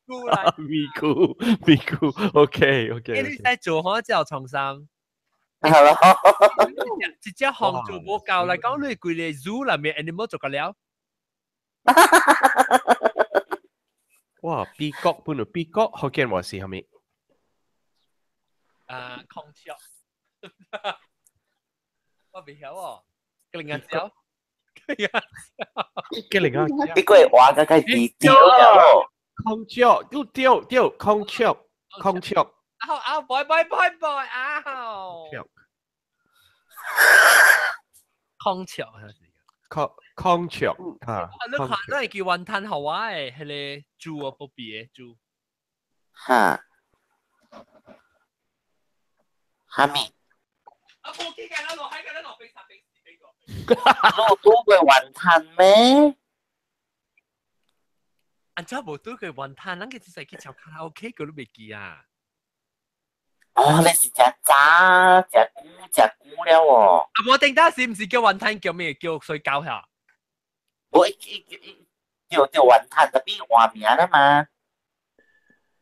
咕啦。咪咕咪咕，OK OK。你使做好之後創衫。係咯。一隻紅做無夠來講，你規個 zoo 內面 animal 做個了。哇，美國本來美國福建話是啥物？啊，空笑。我未曉哦，個另一招，個另一招，個另一你個話個個低調了。空笑，對對對，空笑，空笑。啊啊，拜拜拜拜啊！空笑。空空笑啊！你看，你係叫雲吞好啊？誒，迄個豬啊，不比的豬。哈？哈咪？啊，無記㗎啦，落海㗎啦，落冰沙冰冰個。你有拄過雲吞咩？按怎無拄過雲吞？咱個只使去唱卡拉 OK，佢都未記啊。哦，你是食早食久食久了哦。啊，無定當時毋是叫雲吞，叫咩？叫水餃嚇。我一一一叫叫雲吞，特別換名啦嘛。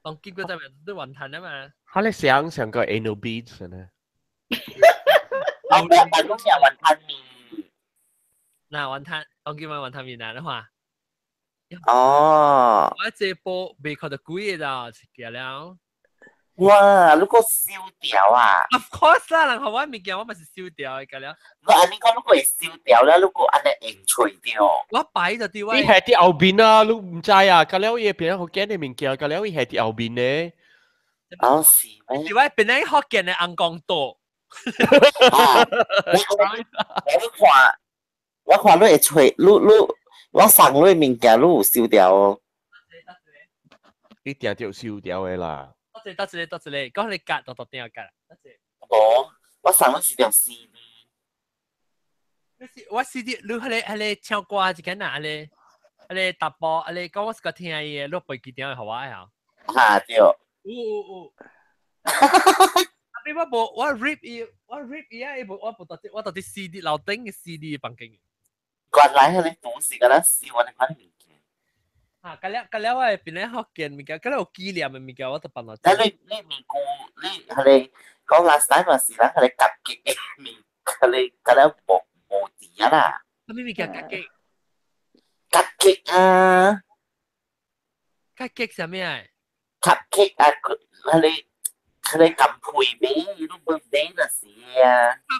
當見過就係都雲吞啊嘛。哈，你想想個 anal beads 呢？啊，我但攏食雲吞麵。嗱，雲吞，當見咪雲吞麵啊，你看。哦。我這波未看到幾個啦，食了。哇！你閣燒掉啊？Of course 啦，人互我物件，我咪是燒掉的了。我按呢講，你閣會燒掉了，你閣按呢用喙掉。我擺就對我。你係佇後邊啊，你毋知啊？甲了伊變福建的物件，甲了伊係佇後邊呢。哦，是咩？是我變咧福建的紅光島。我看，我看你會揣，你你我送你物件，你有燒掉哦。你定著燒掉的啦。多謝多謝多謝你，講你夾就特定夾。多謝。無，我送你是條 CD。你是我 CD，你彼個彼個唱歌一間啊，彼個彼個達波，彼個講我是個聽伊的，你背幾點予我啊？哈對。有有有。啊！我無我 rip 伊，我 rip 伊啊！伊無我無到底，我到底 CD 樓頂的 CD 房間。原來彼個都是敢若燒按呢款物件。啊！甲了甲了，我會變咧福建物件，甲了有紀念的物件，我都放落。但你你物故你彼個講 last time 嘛是咱彼個夾結的物，彼個甲了無無佇啊啦。啥物物件夾結？夾結啊！夾結啥物啊？夾結啊！彼個彼個甘配買，你無買就是啊。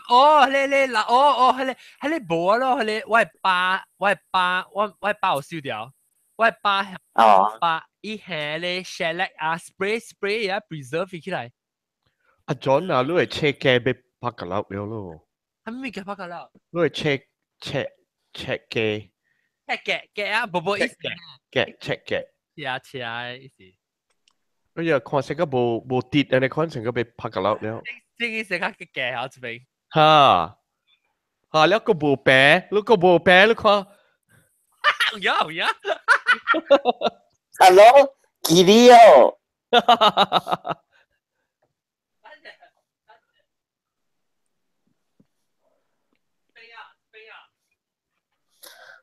哦，彼個啦，哦哦，彼個彼個無咯，彼個我的爸，我的爸，我我的爸有燒掉。我爸哦，爸伊下咧 shellac 啊，spray spray 啊，preserve 起來。阿 John 啊，你會切雞欲拍個落了咯？啥物叫拍個落？你會切切切雞？切雞雞啊，無無意思。雞切雞。切切的意思。哎呀，看成個無無跌，按呢看成個欲拍個落了。這個是較雞好這邊。哈，哈，了個無白，你個無白，你看。有影有影。 Hello，記你哦。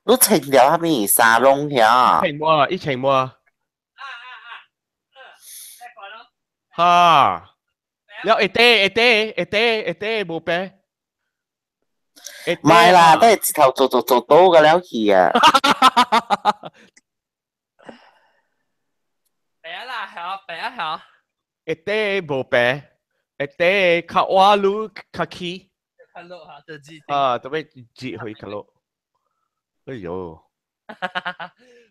你穿了啥物衫攏遐？穿無？伊穿無？哈！了會短會短會短會短無白。唔係啦，都係一頭做做做到個了去啊。白啦，係白啊，係。會短無白，會短較瓦魯較起。較落嚇，就熱。啊，特別熱去較落。哎喲！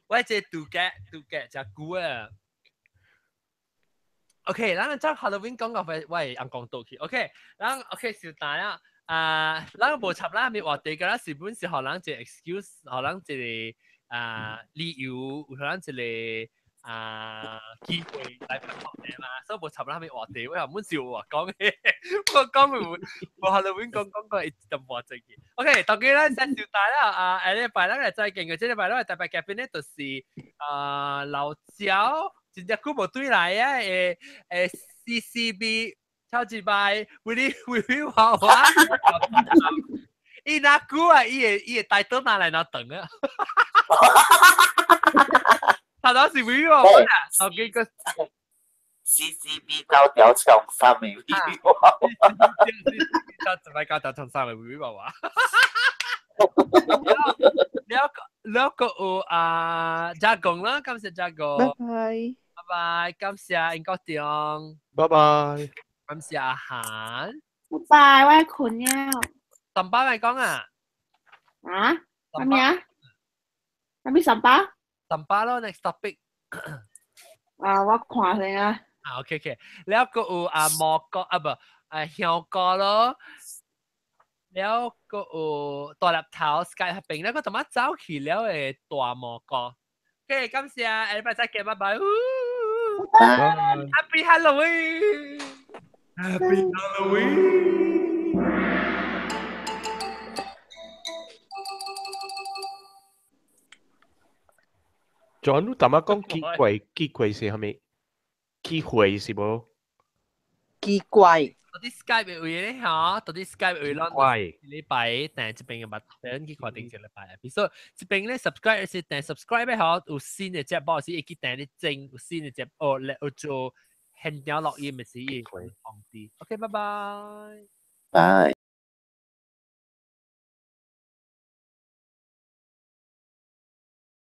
我這度假度假真久啊。OK，咱將 Halloween 講到我會紅光島去。OK，咱 OK 小大啦。啊，咱無插咱物話題，個咱是本是予人一個 excuse，予人一個啊理由，予人一個啊機會來拍話題嘛，所以無插咱物話題，我又本是有話講嘅，我講無無 Halloween 講講過一淡薄仔嘅。OK，當然咱先小大啦，啊，下禮拜咱來再見嘅，這禮拜咱來特別嘉賓咧，就是啊老焦，真正久無對來啊，誒誒 CCB。超級拜，威哩威威娃娃，伊若久啊，伊會伊會帶倒拿來拿長啊。頭頭是威威娃娃啊，頭幾個 CCB 高調長衫的威威娃娃，就就係高調長衫的威威娃娃。了了個有啊，加工啦，感謝加工。拜拜。拜拜，感謝英國長。拜拜。感謝阿韓。拜拜，我愛睏了。三巴咪講啊？啊？啥物啊？啥物三巴？三巴咯，next topic。啊，我看先啊。啊，OK OK，了個有啊蘑菇啊不，啊香菇咯。了個有大粒頭 Skype 邊，了個怎麼走去了的大蘑菇。OK，感謝，下禮拜再見，拜拜。Happy Halloween！Happy Halloween！ John，你淡仔講機會，機會是啥物？機會是無？機怪。到底 Skype 的位咧嚇，到底 Skype 位咱禮拜訂這邊嘅物，等去看頂一禮拜。比如說這邊咧 subscribe 是訂 subscribe 咧嗬，有新的節目是會去訂你整，有新的節目咧有做現場錄音的時會通知。OK，拜拜。拜。